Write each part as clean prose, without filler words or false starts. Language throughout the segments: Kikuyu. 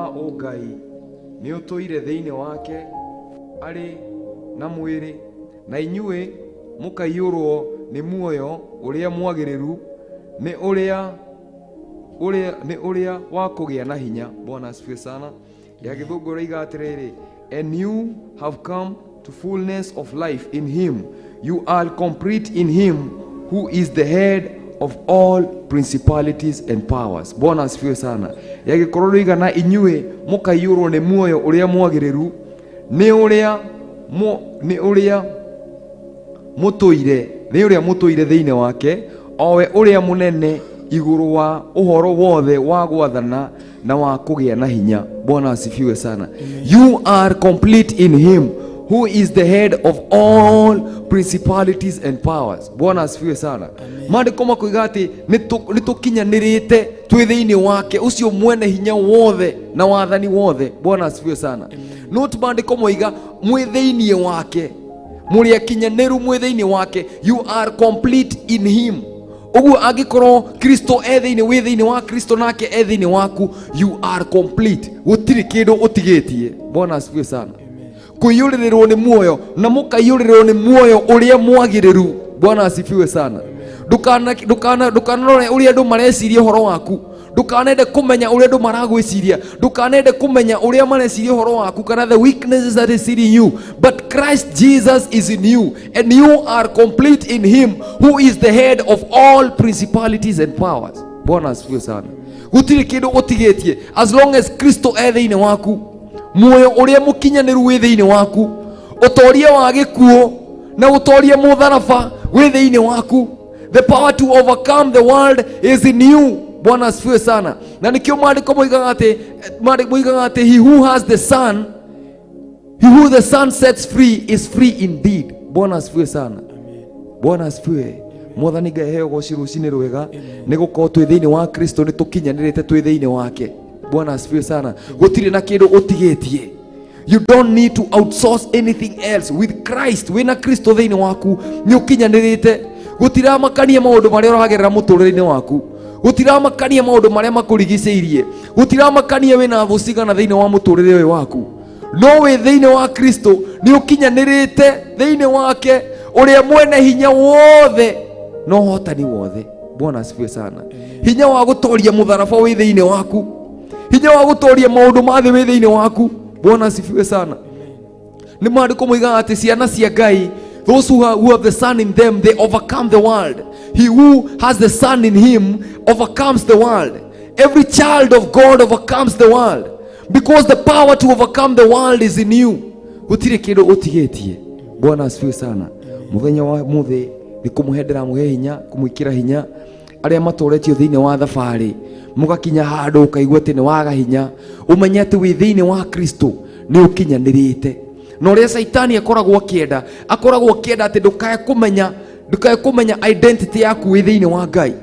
Wa ũngai nĩ ũtũire thĩinĩ wake arĩ na mwĩrĩ, na inyuĩ mũkaiyũrwo nĩ muoyo ũrĩa mwagĩrĩru nĩ ũrĩa wa kũgĩa na hinya. Bwana asifiwe sana. Ya Gĩthũngũ ĩroiga atĩrĩrĩ, "And you have come to fullness of life in him. You are complete in him who is the head of all principalities and powers." Bwana asifiwe sana. Ya Gĩkorwo rĩiga, na inyuĩ mũkaiyũrwo nĩ muoyo ũrĩa mwagĩrĩru nĩ ũrĩa mũtũire, nĩ ũrĩa mũtũire thĩinĩ wake, o we ũrĩa mũnene igũrũ wa ũhoro wothe wa gwathana na wa kũgĩa na hinya. Bwana asifiwe sana. You are complete in him who is the head of all principalities and powers. Bwana asifiwe sana. Maandĩko makoiga atĩ nĩ tũkinyanĩrĩte twĩ thĩinĩ wake ũcio mwene hinya wothe na wathani wothe. Bwana asifiwe sana. Note, maandĩko moiga mwĩ thĩinĩ wake, mũrĩ akinyanĩru mwĩ thĩinĩ wake. You are complete in him. Ũguo angĩkorwo Kristo e thĩinĩ, wĩ thĩinĩ wa Kristo nake e thĩinĩ waku, you are complete. Gũtirĩ kĩndũ ũtigĩtie. Bwana asifiwe sana. Kũiyũrĩrĩrwo nĩ muoyo, na mũkaiyũrĩrĩrwo nĩ muoyo ũrĩa mwagĩrĩru. Bwana asifiwe sana. Ndũkanarore ũrĩa andũ mareciria ũhoro waku. Ndũkanende kũmenya ũrĩa andũ maragwĩciria. Ndũkanende kũmenya ũrĩa mareciria ũhoro waku kana the weaknesses that is in you, but Christ Jesus is in you and you are complete in him who is the head of all principalities and powers. Bwana asifiwe sana. Gũtirĩ kĩndũ ũtigĩtie as long as Kristo e thĩinĩ waku, muoyo ũrĩa mũkinyanĩru wĩ thĩinĩ waku, ũtoria wa gĩkuũ na ũtoria mũtharaba wĩ thĩinĩ waku. The power to overcome the world is in you. Bwana asifiwe sana. Na nĩkĩo maandĩko moigaga atĩ, maandĩko moigaga atĩ he who has the Son, he who the Son sets free is free indeed. Bwana asifiwe sana. Bwana asifiwe. Mwathani Ngai heo goci rũcinĩ rwega, nĩ gũkorwo twĩ thĩinĩ wa Kristo nĩ tũkinyanĩrĩte twĩ thĩinĩ wake. Bwana asifiwe sana. Gũtirĩ na kĩndũ ũtigĩtie. You don't need to outsource anything else. With Christ, wĩna Kristo thĩinĩ waku, nĩ ũkinyanĩrĩte. Gũtiramakania maũndũ marĩa ũragerera mũtũrĩre-inĩ waku. Gũtiramakania maũndũ marĩa makũrigicĩirie. Gũtiramakania wĩna thũ cigana thĩinĩ wa mũtũrĩre ũyũ waku, no wĩ thĩinĩ wa Kristo nĩ ũkinyanĩrĩte thĩinĩ wake ũrĩa mwene hinya wothe na ũhotani wothe. Bwana asifiwe sana. Hinya wa gũtoria mũtharaba wĩ thĩinĩ waku. Hinya wa gũtoria maũndũ ma thĩ wĩ thĩinĩ waku. Bwana asifiwe sana. Nĩ maandĩko moigaga atĩ ciana cia Ngai, those who have the Son in them, they overcome the world. He who has the Son in him overcomes the world. Every child of God overcomes the world because the power to overcome the world is in you. Gũtirĩ kĩndũ ũtigĩtie. Bwana asifiwe sana. Mũthenya wa mũthĩ nĩ kũmũhe ndĩramũhe hinya, kũmwĩkĩra hinya arĩa matoretio thĩinĩ wa thabarĩ, mũgakinya handũ ũkaigua atĩ nĩ waga hinya. Ũmenye atĩ wĩ thĩinĩ wa Kristo nĩ ũkinyanĩrĩte. Na ũrĩa Caitani akoragwo akĩenda, akoragwo akĩenda atĩ ndũkae kũmenya identity yaku wĩ thĩinĩ wa Ngai.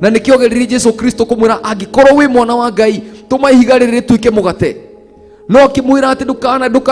Na nĩkĩo geririe Jesu Kristo kũmwĩra, angĩkorwo wĩ mwana wa Ngai, tũma ihiga rĩrĩ rĩtuĩke mũgate. No akĩmwĩra atĩ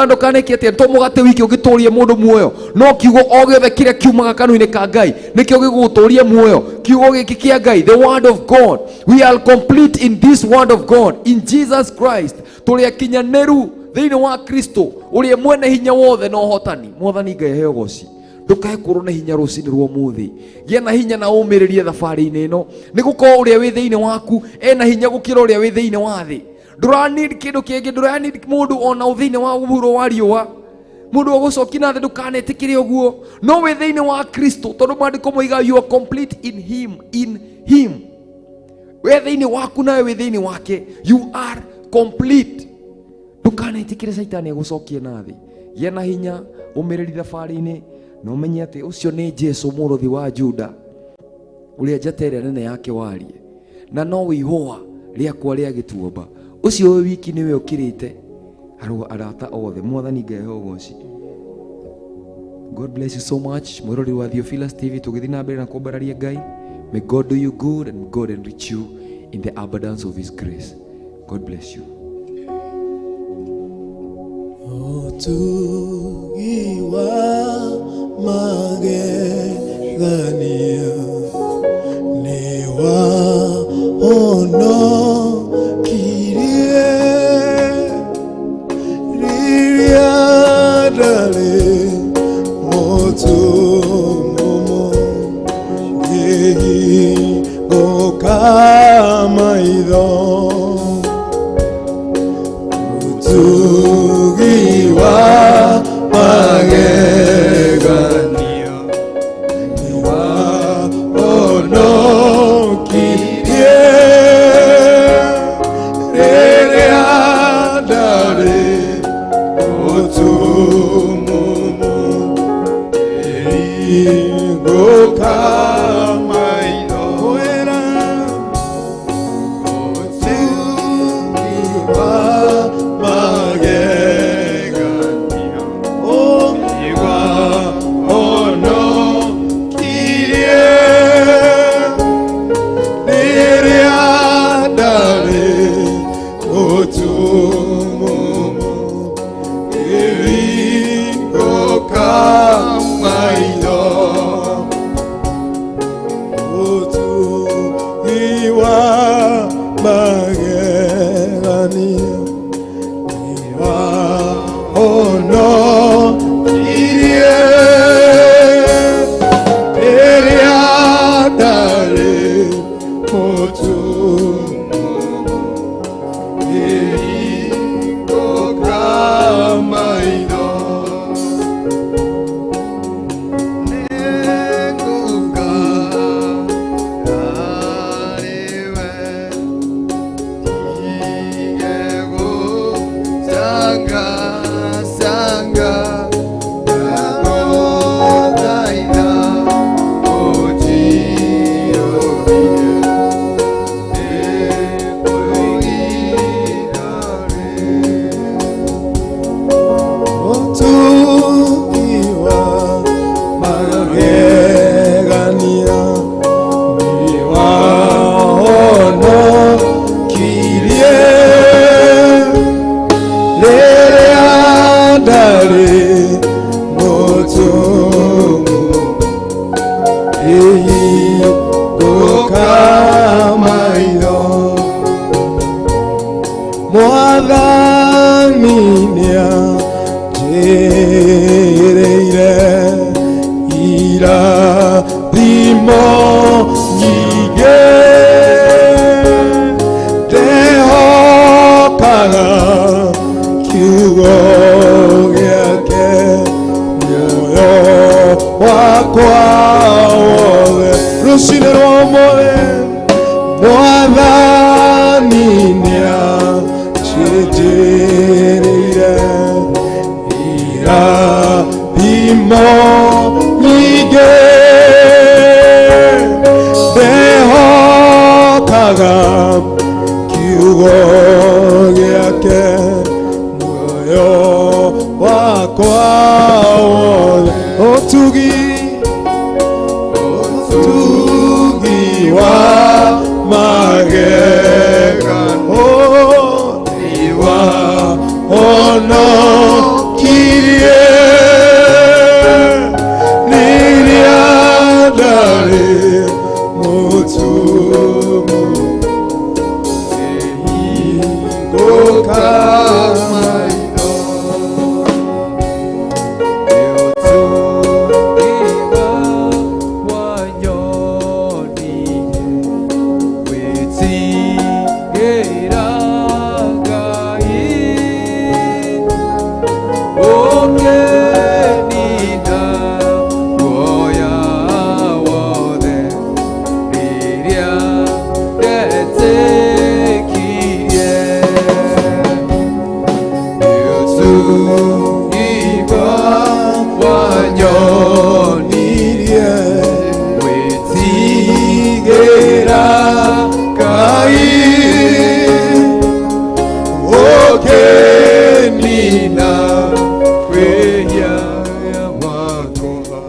ndũkaneke atĩa, to mũgate wiki ũngĩtũria mũndũ muoyo, no kiugo o gĩothe kĩrĩa kiumaga kanua-inĩ ka Ngai nĩkĩo gĩgũgũtũria muoyo. Kiugo gĩkĩ kĩa Ngai, the word of God. We are complete in this word of God, in Jesus Christ. Tũrĩ akinyanĩru thĩinĩ wa Kristo ũrĩa mwene hinya wothe na ũhotani. Mwathani Ngai aheo goci. Ndũkae kũrwo na hinya rũcinĩ rwa ũmũthĩ. Gĩa na hinya na ũmĩrĩrie thabarĩ-inĩ ĩno, nĩ gũkorwo ũrĩa wĩ thĩinĩ waku ena hinya gũkĩra ũrĩa wĩ thĩinĩ wa thĩ. Ndũra need kĩndũ kĩngĩ, ndũra need mũndũ ona ũ thĩinĩ wa mũhuro wa riũa, mũndũ wa gũcokia na thĩ. Ndũkanetĩkĩre ũguo, no wĩ thĩinĩ wa Kristo, tondũ maandĩko moiga you are complete in him. In him, we thĩinĩ waku nawe wĩ thĩinĩ wake, you are complete. Ndũkanetĩkĩre Caitani agũcokie na thĩ. Gĩa na hinya, ũmĩrĩri thabarĩ-inĩ, na ũmenye atĩ ũcio nĩ Jesu, mũrũthi wa Juda, ũrĩa njata ĩrĩa nene yake warie na no ihũa rĩakwa rĩa gĩtuamba. Ũcio wĩ wiki nĩwe ũkĩrĩte arata othe. Mwathani Ngai aheo ũgoci. God bless you so much, mwĩrori wa Theophilus TV. Tũgĩthiĩ na mbere na kwambararia Ngai. May God do you good and God enrich you in the abundance of his grace. God bless you. Ũtugi wa magegania nĩ wahonokirie. Mũtumumu ĩringũka maitho wĩra ũtugi wa magegania ũmĩwa honokirie rĩrĩa ndarĩ mũtumumu ĩringũka maitho ũtugi wa magegania honokirie rĩrĩa ndarĩ mũtumumu ĩringũka maitho Nĩngũka harĩwe, ndige gũcangacanga, ndagũthaitha ũnjiyũrie, nĩngũigithia. Ũtugi wa magegania nĩwahonokirie rĩrĩa ndarĩ mũtumumu ĩhingũka maitho Mwathani nĩanjĩrĩire irathimo nyingĩ ndehokaga kiugo gĩake muoyo wakwa wothe rũcinĩ rwa ũmũthĩ Mwathani nĩanjĩrĩire irathimo nyingĩ ndehokaga kiugo gĩake muoyo wakwa wothe ũtugi ũtugi wa magega wa honokirie rĩrĩa ndarĩ mũtumumu ĩhingũka maitho Wanyonirie Wĩtigĩra Ngai ũkĩnina wĩhia wakwa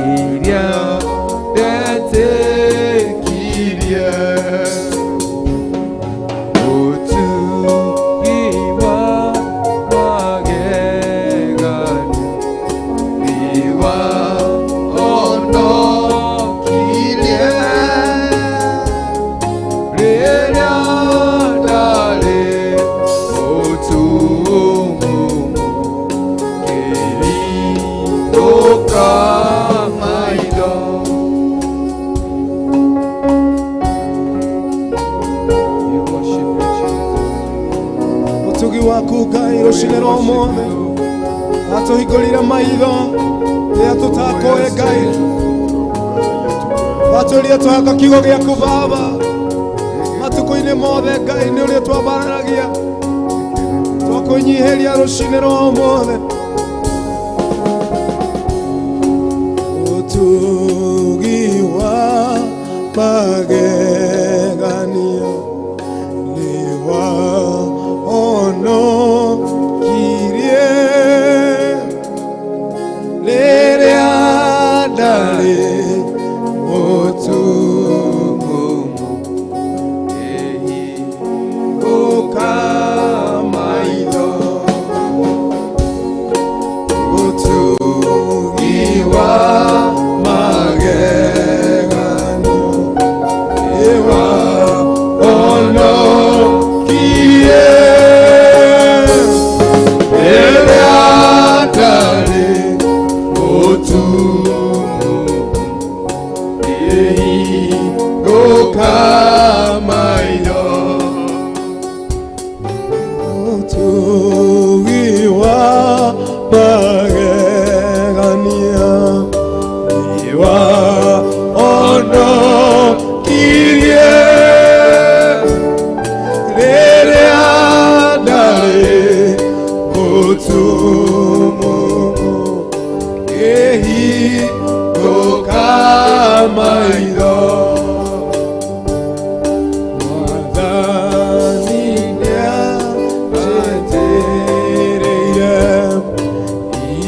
iria ndetĩkirie ũtugi wa magegania nĩwahonokirie rĩrĩa ndarĩ mũtumumu ngĩhingũka maitho. We worship you, Jesus. Ũtugi waku Ngai rũcinĩ rwa ũmũthĩ watũhingũrire maitho rĩrĩa tũtakoĩ Ngai watũrire tũhaka kiugo gĩaku Baba matukũ-inĩ mothe Ngai nĩ ũrĩa twambararagia twakwĩnyihĩria rũcinĩ rwa ũmũthĩ. Ũtugi wa magegania nĩwahonokirie rĩrĩa ndarĩ mũtumumu, ngĩhingũka maitho. Ũtugi wa magegania nĩwahonokirie rĩrĩa ndarĩ mũtumumu, ngĩhingũka maitho. Mwathani nĩanjĩtĩrĩire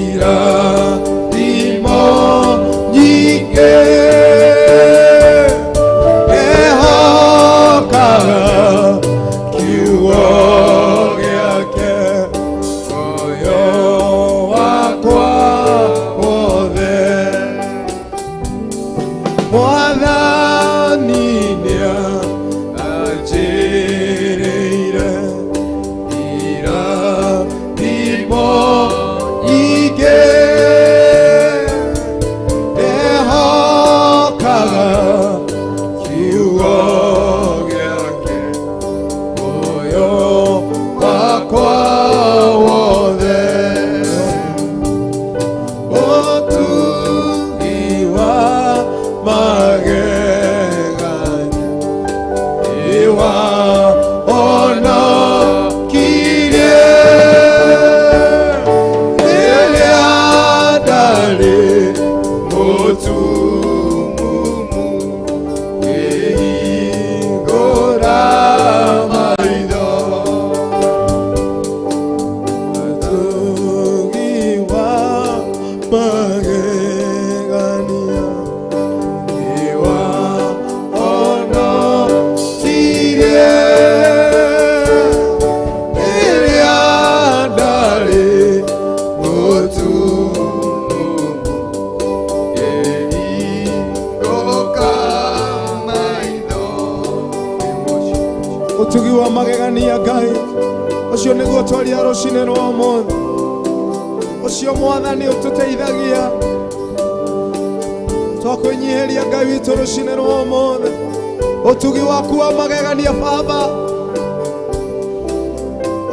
irathimo nyingĩ, ehokaga kiugo gĩake muoyo wakwa wothe. Mwathani nĩanjĩrĩire irathimo nyingĩ, ehokaga kiugo gĩake muoyo wakwa wothe. Ũtugi wa magegania nĩwahonokirie rĩrĩa ndarĩ mũtumumu, ngĩhingũra maitho. Ũtugi wa magegania nĩwahonokirie rĩrĩa ndarĩ mũtumumu, ngĩhingũka maitho. Ũtugi wa magegania Ngai ũcio nĩguo twaria rũcinĩ rwa ũmũthĩ, ũcio Mwathani ũtũteithagia twakwĩnyihĩria Ngai witũ rũcinĩ rwa ũmũthĩ. Ũtugi waku wa magegania Baba,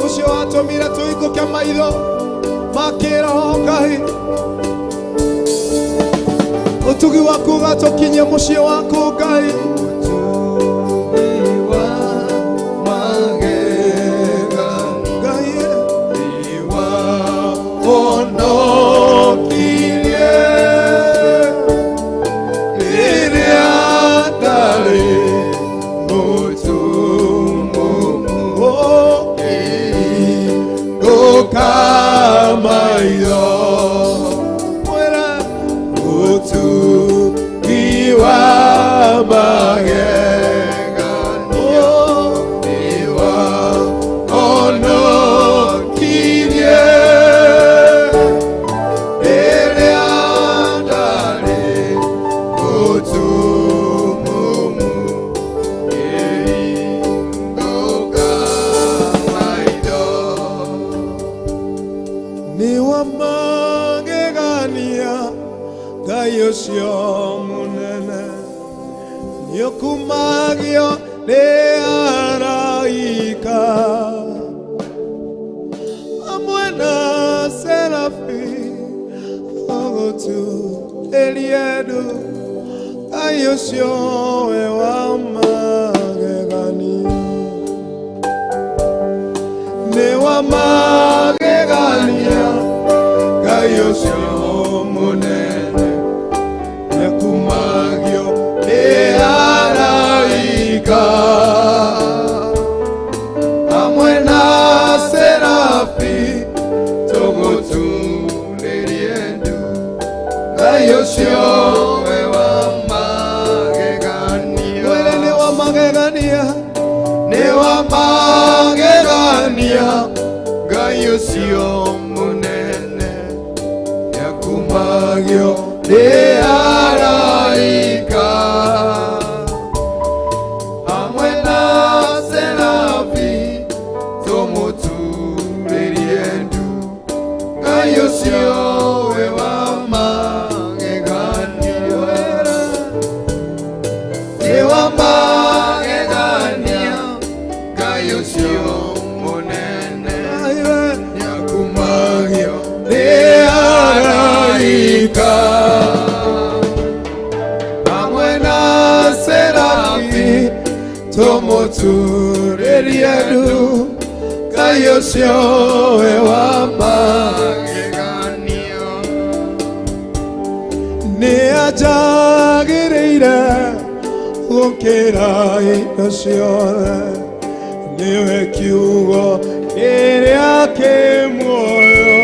ũcio watũmire tũhingũke maitho ma kĩroho Ngai, ũtugi waku ũgatũkinyia mũciĩ waku Ngai. Ũtugi wa magegania Ngai nĩwahonokirie rĩrĩa ndarĩ mũtumumu, ngĩhingũka maitho. Mwĩre Ũtugi wa magegania nĩwahonokirie rĩrĩa ndarĩ mũtumumu, ngĩhingũka maitho. Nĩ wa magegania Ngai ũcio mũnene, nĩũkumagio nĩ araika hamwe na serafi ũgũturĩrie ndu, Ngai ũcio we wa magegania. Nĩ wa magegania Ngai ũcio mũnene, nĩkumagio nĩ araika hamwe na serafi tũgũturĩrie ndu, Ngai ũcio we wa magegania. Mwĩrĩ nĩ wa magegania. Nĩ wa magegania Ngai ũcio mũnene. Nĩakumagio nĩ araika hamwe na Serafi tũmũturĩrie ndu. Ngai ũcio we wa magegania, nĩ wa magegania, Ngai ũcio mũnene, nĩakumagio nĩ araika hamwe na Serafi tũmũturĩrie ndu. Ngai ũcio we wa magegania. Nĩ anjagĩrĩire gũkĩra indo ciothe, nĩwe kiugo kĩrĩa kĩ muoyo.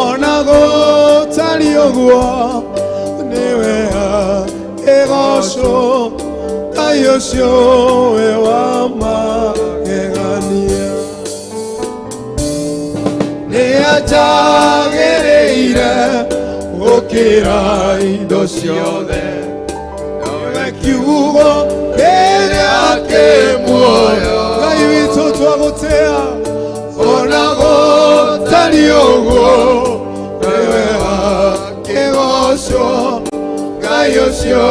Ona gũtariĩ ũguo, nĩwe ĩgocwo, Ngai ũcio we wa magegania. Nĩ anjagĩrĩire gũkĩra indo ciothe, nĩwe kiugo kĩrĩa kĩ muoyo. Ngai witũ, twagũtĩa. Ona gũtariĩ ũguo, nĩwe wa kĩgocwo, Ngai ũcio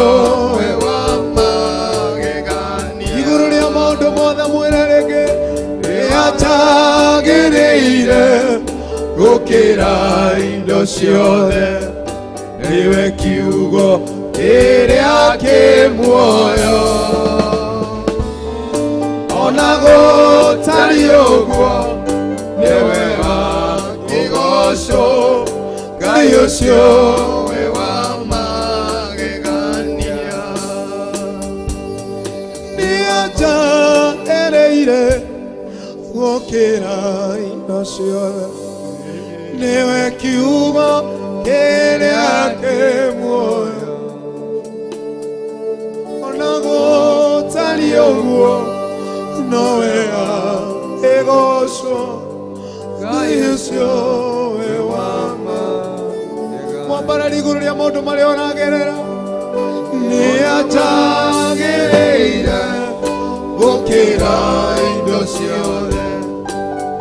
we wa magegania. Igũrũ rĩa maũndũ mothe, mwĩre rĩngĩ. Nĩ anjagĩrĩire gũkĩra indo ciothe, nĩwe kiugo kĩrĩa kĩ muoyo. Ona gũtariĩ ũguo, nĩwe wa kĩgocwo, Ngai ũcio we wa magegania. Nĩ anjagĩrĩire gũkĩra indo ciothe, nĩwe kiugo kĩrĩa kĩ muoyo. Ona gũtariĩ ũguo, nowe ĩgocwo, Ngai ũcio we wa mwambarari igũrũ rĩa maũndũ marĩa ũragerera. Nĩ anjagĩrĩire gũkĩra indo ciothe,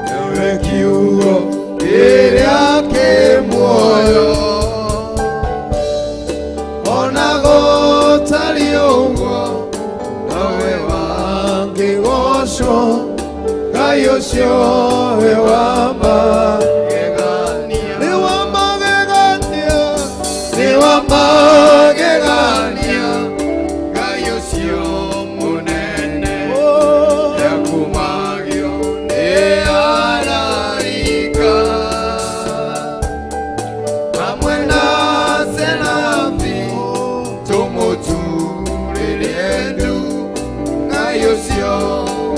nĩwe kiugo kĩrĩa kĩ muoyo. Ona gũtariĩ ũguo, nowe wangĩgocwo, Ngai ũcio we wa magegania. Nĩ wa magegania. Nĩ wa magegania, Ngai ũcio mũnene, nĩakumagio nĩ araika hamwe na Serafi tũmũturĩrie ndu. Ngai ũcio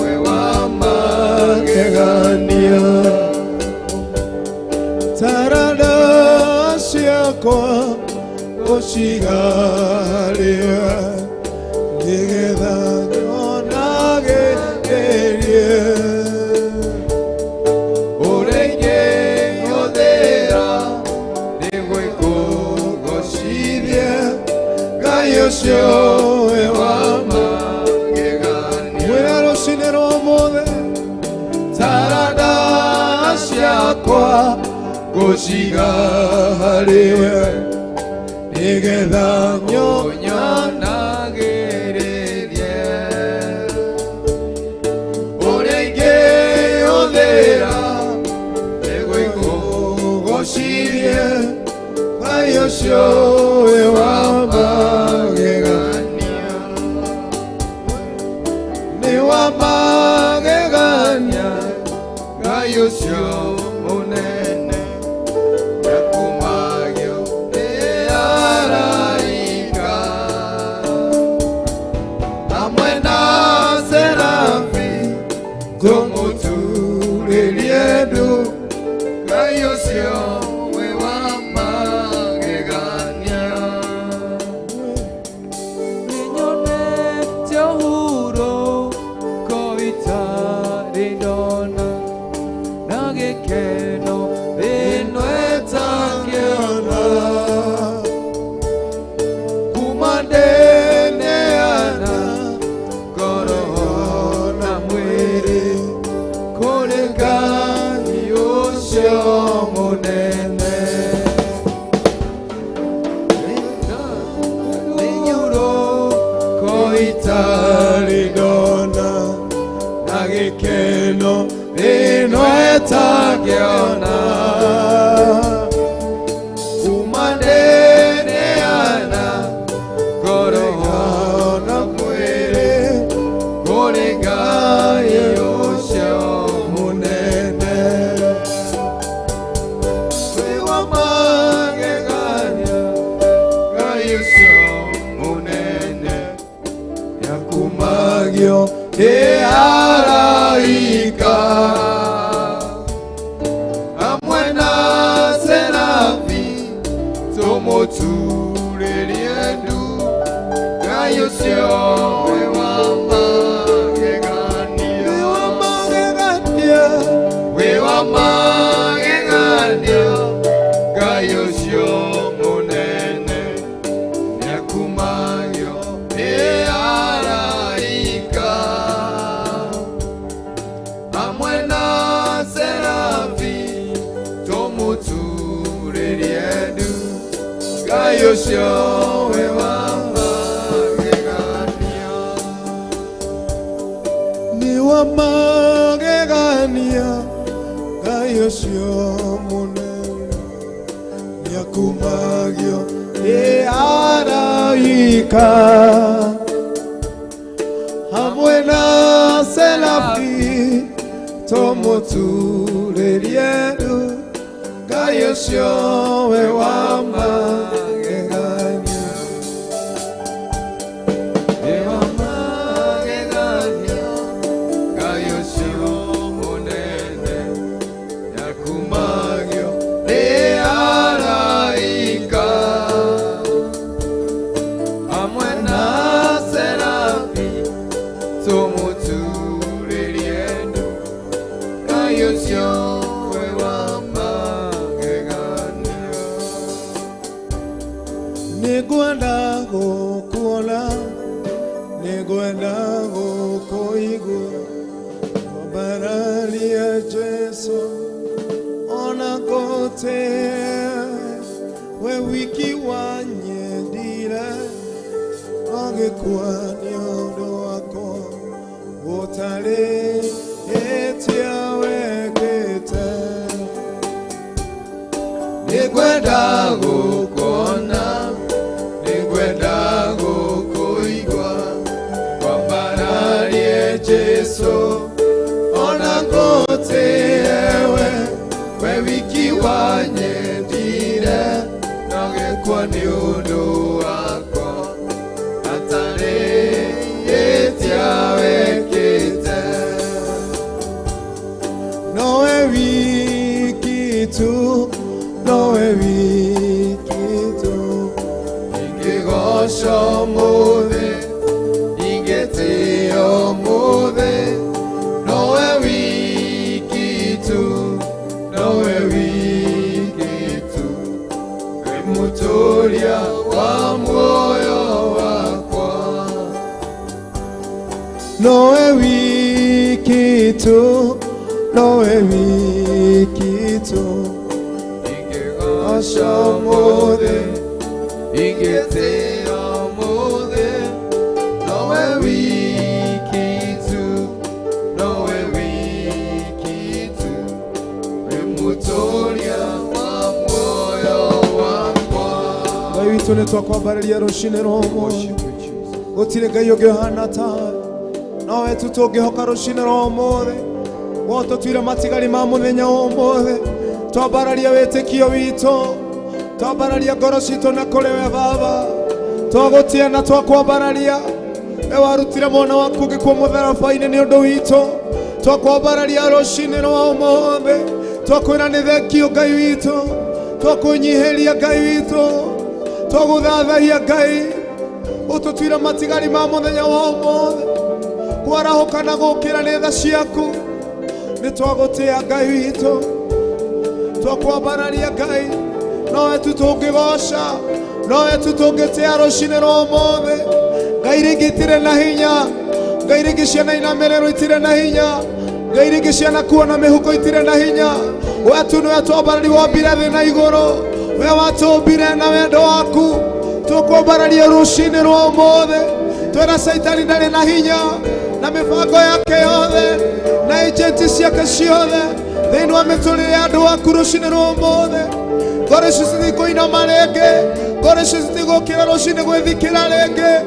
we wa magegania. Taranda ciakwa ũcigarĩe, nĩgetha nyonagĩrĩrie. Ũrĩa ingĩhũthĩra nĩguo ikũgocithie, Ngai ũcio we wa magegania. Mwĩra rũcinĩ rwa ũmũthĩ. Taranda ciakwa ngũciga harĩwe, nĩgetha nyonagĩrĩrie. Ũrĩa ingĩhũthĩra nĩguo ikũgocithie, Ngai ũcio we wa magegania. Nĩ wa magegania, Ngai ũcio mũnene, nĩakumagio nĩ araika hamwe na Serafi tũmũturĩrie ndu. Ngai ũcio we wa magegania. Nĩnyonete ũhurũko itarĩ ndona, na gĩkeno thĩ ĩno. Ũcio mũnene. Nĩnyũrũko itarĩ ndona na gĩkeno ĩno ĩtangĩona kuma ndĩneana ngoro na mwĩrĩ kũrĩ Ngai ũcio mũnene. Wĩ wa magegania Ngai ũcio mũnene nĩakumagio nĩ araika hamwe na serafi tũmũturĩrie ndu Ngai ũcio wĩ wa magegania. Wĩ wa magegania Ngai ũcio mũnene nĩakumagio nĩ araika hamwe na serafi tũmũturĩrie ndu Ngai ũcio wĩ wa magegania. Nĩ wa magegania Ngai ũcio mũnene nĩakumagio nĩ araika hamwe na serafi tũmũturĩrie ndu Ngai ũcio wĩ wa magegania. Wĩ wa magegania Ngai ũcio mũnene nĩakumagio nĩ araika hamwe na serafi tũmũturĩrie ndu Ngai ũcio wĩ wa magegania. Nĩngwenda gũkuona, nĩngwenda gũkũigua kwambararia Jesu ona ngũtĩe we wiki wanyendire agĩkua nĩ ũndũ wakwa gũtarĩ ĩtia wekĩte. Nĩngwenda gũkuona, nĩngwenda gũkũigua kwambararie Jesu ona ngũtĩe we wiki wanyendire na ũgĩkua nĩ ũndũ wakwa hatarĩ ĩtia wekĩte. Nowe wiki tu, nowe wiki tu. Ingĩgoca ũmũthĩ, ingĩtĩĩa ũmũthĩ, nowe wiki tu, nowe wiki tu, wĩ mũtũũria wa muoyo wakwa. Nowe wiki tu, nowe wiki tu. Ingĩgoca ũmũthĩ, ingĩtĩĩa ũmũthĩ, nowe wiki tu, nowe wiki tu, wĩ mũtũũria wa muoyo wakwa. Ngai witũ nĩ twakwambararia rũcinĩ rwa ũmũthĩ. Gũtirĩ Ngai ũngĩ ũhana tawe, nowe tu tũngĩhoka rũcinĩ rwa ũmũthĩ. Wotũtuire matigari ma mũthenya wa ũmũthĩ, twambararia wĩtĩkio witũ, twambararia ngoro citũ na kũrĩ we Baba, twagũtia na twakwambararia. We warutire mwana waku gĩkuũ mũtharaba-inĩ nĩ ũndũ witũ, twakwambararia rũcinĩ rwa ũmũthĩ, twakwĩra nĩ thengio Ngai witũ, twakwĩnyihĩria Ngai witũ, twagũthathaia Ngai, ũtũtuire matigari ma mũthenya wa ũmũthĩ, kwarahũka na gũkĩra nĩ tha ciaku, nĩ twagũtĩa Ngai witũ, twakwambararia Ngai, nowe tu tũngĩgoca, nowe tu tũngĩtĩa rũcinĩ rwa ũmũthĩ. Ngai rĩngĩ itirĩ na hinya, Ngai rĩngĩ ciana inamĩrĩrwo itirĩ na hinya. Ngai rĩngĩ cianakuo na mĩhuko itirĩ na hinya. We tu nĩwe twambarari wombire thĩ na igũrũ, we watũmbire na wendo waku. Tũkwambararia rũcinĩ rwa ũmũthĩ, twĩra Caitani ndarĩ na hinya na mĩbango yake yothe na agenti ciake ciothe thĩinĩ wa mĩtũrĩre ya andũ aku rũcinĩ rwa ũmũthĩ. Ngoro icio citikũinama rĩngĩ, ngoro icio citigũkĩra rũcinĩ gwĩthikĩra rĩngĩ.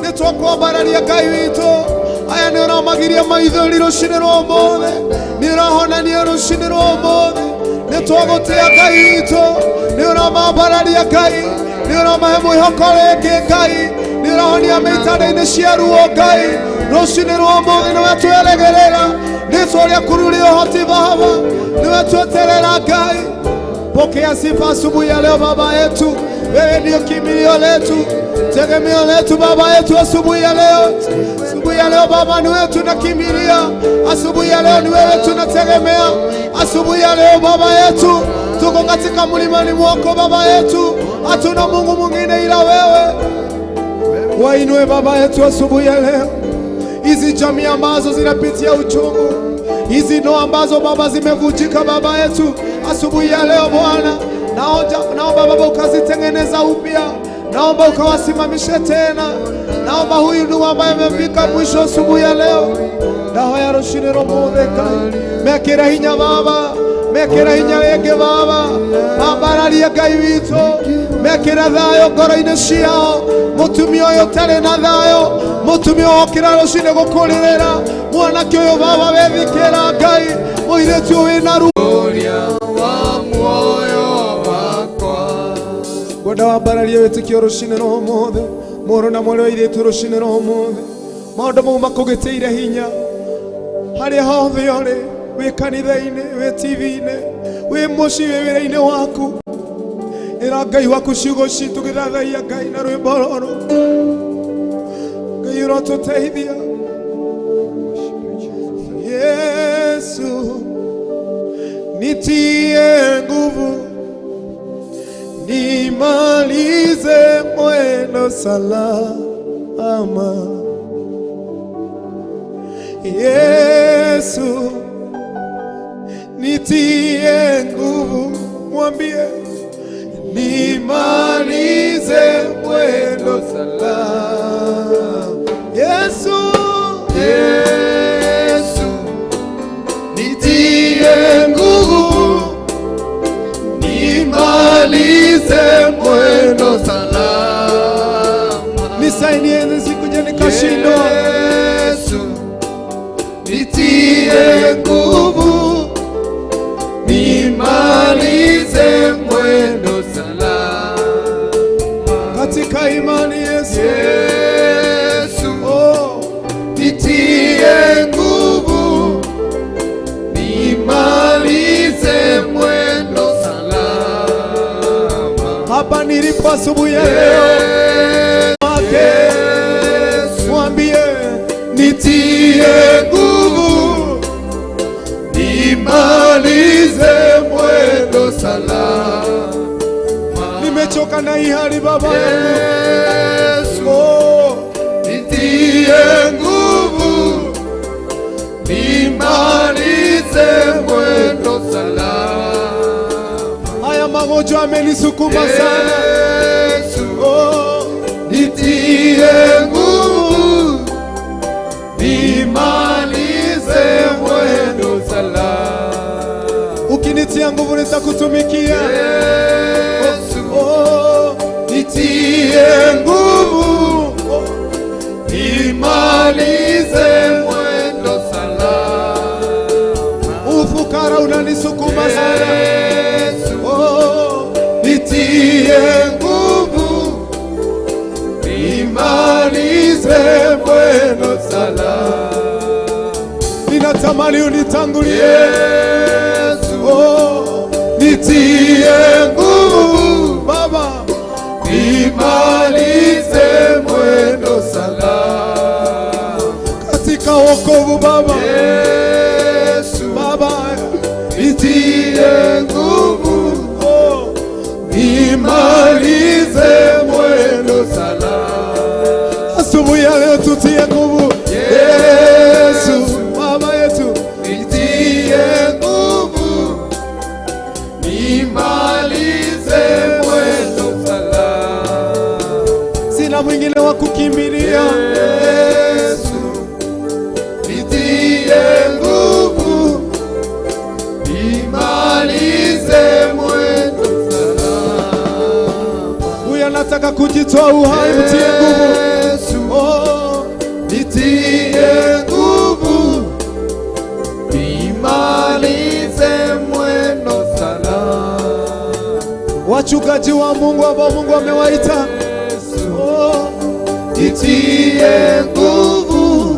Nĩ twakwambararia Ngai witũ. Aya nĩ ũramagiria maithori rũcinĩ rwa ũmũthĩ, nĩ ũrahonania rũcinĩ rwa ũmũthĩ. Nĩ twagũtĩa Ngai witũ, nĩ ũramambararia Ngai, nĩ ũramahe mwĩhoko rĩngĩ Ngai, nĩ ũrahonia mĩitanda-inĩ cia ruo Ngai. Rũcinĩ rwa ũmũthĩ nĩwe tweregerera, rĩtwa rĩaku rĩrĩ ũhoti Baba, nĩwe tweterera Ngai. Pokea sifa asubuhi ya leo Baba yetu, wewe ndio kimbilio letu, tegemeo letu Baba yetu asubuhi ya leo. Asubuhi ya leo Baba ni wewe tunakimbilia, asubuhi ya leo ni wewe tunategemea, asubuhi ya leo Baba yetu tuko katika mlimani mwako Baba yetu, hatuna Mungu mwingine ila wewe. Wainue Baba yetu asubuhi ya leo hizi jamii ambazo zinapitia uchungu, hizi ndoa ambazo Baba zimevunjika Baba yetu, asubuhi ya leo Bwana, naomba Baba ukazitengeneza upya, naomba ukawasimamishe tena. Naomba huyu ndugu ambaye amefika mwisho asubuhi ya leo, ndahoya rũcinĩ rũmũthĩ Ngai, mekĩre hinya Baba, mekĩre hinya rĩngĩ Baba, mambararie Ngai witũ, mekĩre thayũ ngoro-inĩ ciao. Mũtumia ũyũ ũtarĩ na thayũ, mũtumia ũyũ wokĩra rũcinĩ gũkũrĩrĩra, mwanake ũyũ Baba wethikĩra Ngai, mũirĩtu ũyũ wĩna ruo. Wa muoyo wakwa. Ngwenda wambararie wĩtĩkio rũcinĩ rwa ũmũthĩ, mũrũ na mwarĩ wa airĩtu rũcinĩ rwa ũmũthĩ. Maũndũ mau makũgĩtĩire hinya harĩa hothe ũrĩ, wĩ kanitha-inĩ, wĩ TV-inĩ, wĩ mũciĩ, wĩ wĩra-inĩ waku. Ĩra Ngai waku ciugo ici tũgĩthathaiya Ngai na rwĩmbo rũrũ. Ngai ũrotũteithia. Yesu nitie nguvu, nimalize mwendo salama. Yesu nitie nguvu, mwambie nimalize mwendo salama. Yesu, Yesu nitie nguvu, nimalize mwendo salama. Nisaidie nisikuje nikashindwa. Yesu nitie nguvu, nimalize mwendo salama. Katika imani Yesu. Yesu Oh, nitie nguvu, nimalize mwendo salama. Hapa nilipo asubuhi ya leo wake Yesu mwambie nitie nguvu, nimalize mwendo salama. Nimechoka na hii hali Baba yangu. Yesu Oh, nitie nguvu, nimalize mwendo salama. Haya magonjwa amenisukuma sana. Yesu Oh, nitie nguvu, nimalize mwendo salama. Ukinitia nguvu nitakutumikia. Yesu Oh, nitie nguvu, oh, nimalize mwendo salama. Ufukara unanisukuma sana. Yesu Oh, nitie nguvu, nimalize mwendo salama. Ninatamani unitangulie. Yesu Oh, nitie nguvu, Baba, nimalize mwendo salama. Katika wokovu Baba, Yesu Baba, nitie nguvu, oh, nimalize mwendo salama. Asubuhi ya leo tutie nguvu. Yesu Baba yetu, nitie Nimalize mwendo salama. Sina mwingine wa kukimbilia. Yesu, nitie nguvu, nimalize mwendo salama. Huyu anataka kujitoa uhai, mtie nguvu. Yesu, Oh, nitie nguvu, nimalize mwendo salama. Wachungaji wa Mungu ambao Mungu amewaita. Oh, Nitie nguvu,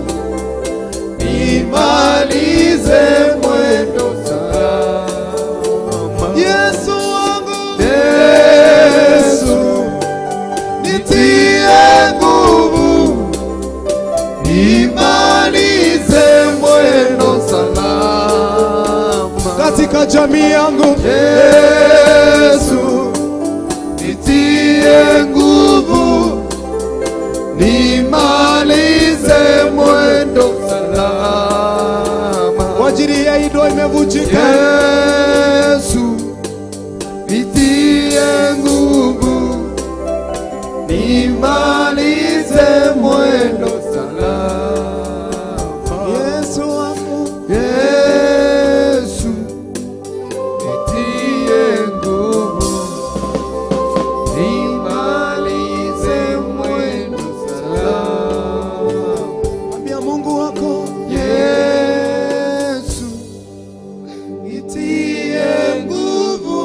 nimalize mwendo salama. Yesu wangu, Yesu, nitie nguvu, nimalize mwendo salama. Katika jamii yangu. Yesu, nitie nguvu, nimalize mwendo salama. Kwa ajili ya hii ndoa imevunjika. Yesu, nitie nguvu, nimalize mwendo salama. Yesu wangu, Yesu, nitie nguvu, nimalize mwendo salama. Ambia Mungu wako. Yesu, nitie nguvu,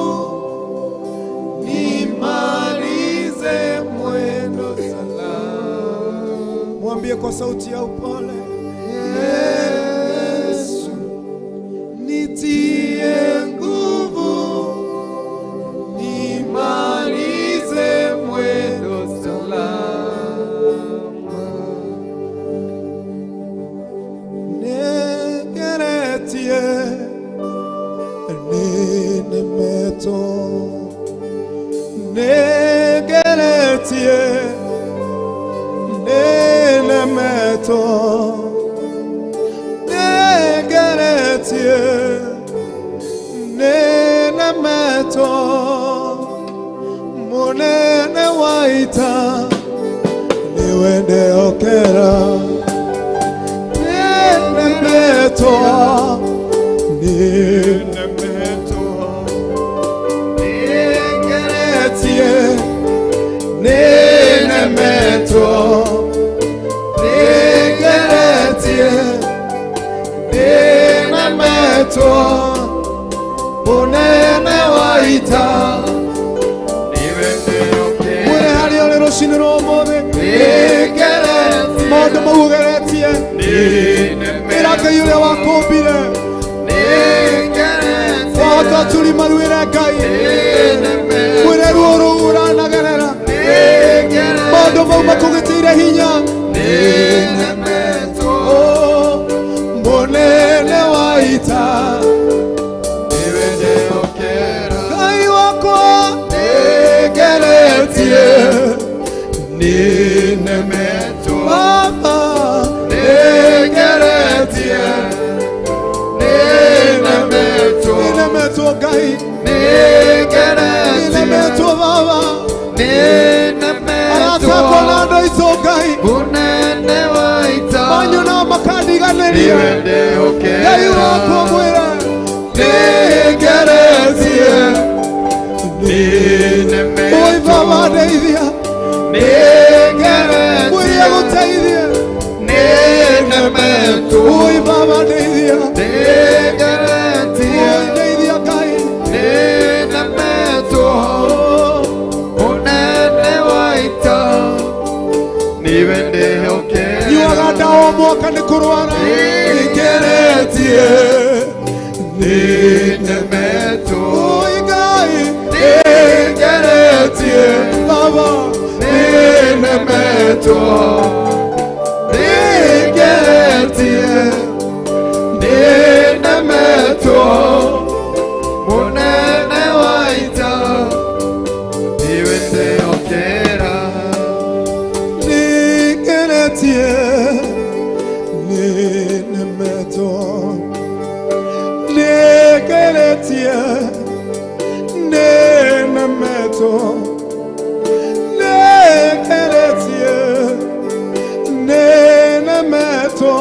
nimalize mwendo salama. Mwambie kwa sauti ya upole. Yesu, nitie nguvu, nimalize mwendo salama. Nĩngeretie, nĩnemetwo. Nĩngeretie, nĩnemetwo. Nĩngeretie, nĩnemetwo. Mũnene wa ita nĩwe ndehokera. Nĩnemetwo, nĩnemetwo. Nĩngeretie, nĩnemetwo. Nĩngeretie, nĩnemetwo. Mũnene wa ita mwĩre harĩa ũrĩ rũcinĩ rwa ũmũthĩ, maũndũ mau ũgeretie, ĩra Ngai ũrĩa wakũmbire. Wahota turi maruĩre Ngai, mwĩre ruo rũu ũranagerera, maũndũ mau makũgĩtĩire hinya. Oh, mũnene wa ita, Ngai wakwa. Nĩngeretie, Baba. Nĩngeretie, nĩnemetwo. Nĩnemetwo, Ngai. Nĩnemetwo, Baba. Arata akwa na andũ aitũ, Ngai, manyona makandiganĩria. Ngai wakwa, mwĩre. Nĩngeretie, Oi Baba, ndeithia. Mwĩre agũteithie. Oi Baba, ndeithia. Oi, ndeithia, Ngai. Oh. Mũnene wa ita niwe ndĩhokera. Nyuaga ndawa o mwaka nĩ kũrwara. Nĩngeretie, nĩnemetwo. Oi Ngai. Nĩngeretie, Baba. Nĩnemetwo. Nĩngeretie, nĩnemetwo. Mũnene wa ita niwe ndĩhokera. Nĩngeretie, nĩnemetwo. Nĩngeretie, Nĩnemetwo, nĩngeretie, nĩnemetwo,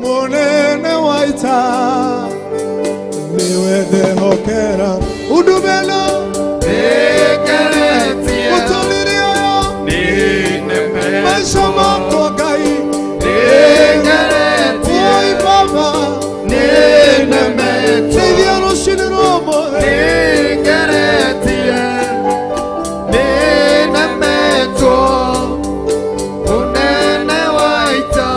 mũnene wa ita nĩwe ndehokera. Undumelo Nĩngeretie, mũtũrĩre ũyũ, nĩnemetwo, maica makwa Ngai, nĩngeretie, oi Baba, nĩnemetwo, teithia rũcinĩ rwa ũmũthĩ. Nĩngeretie, nĩnemetwo, mũnene wa ita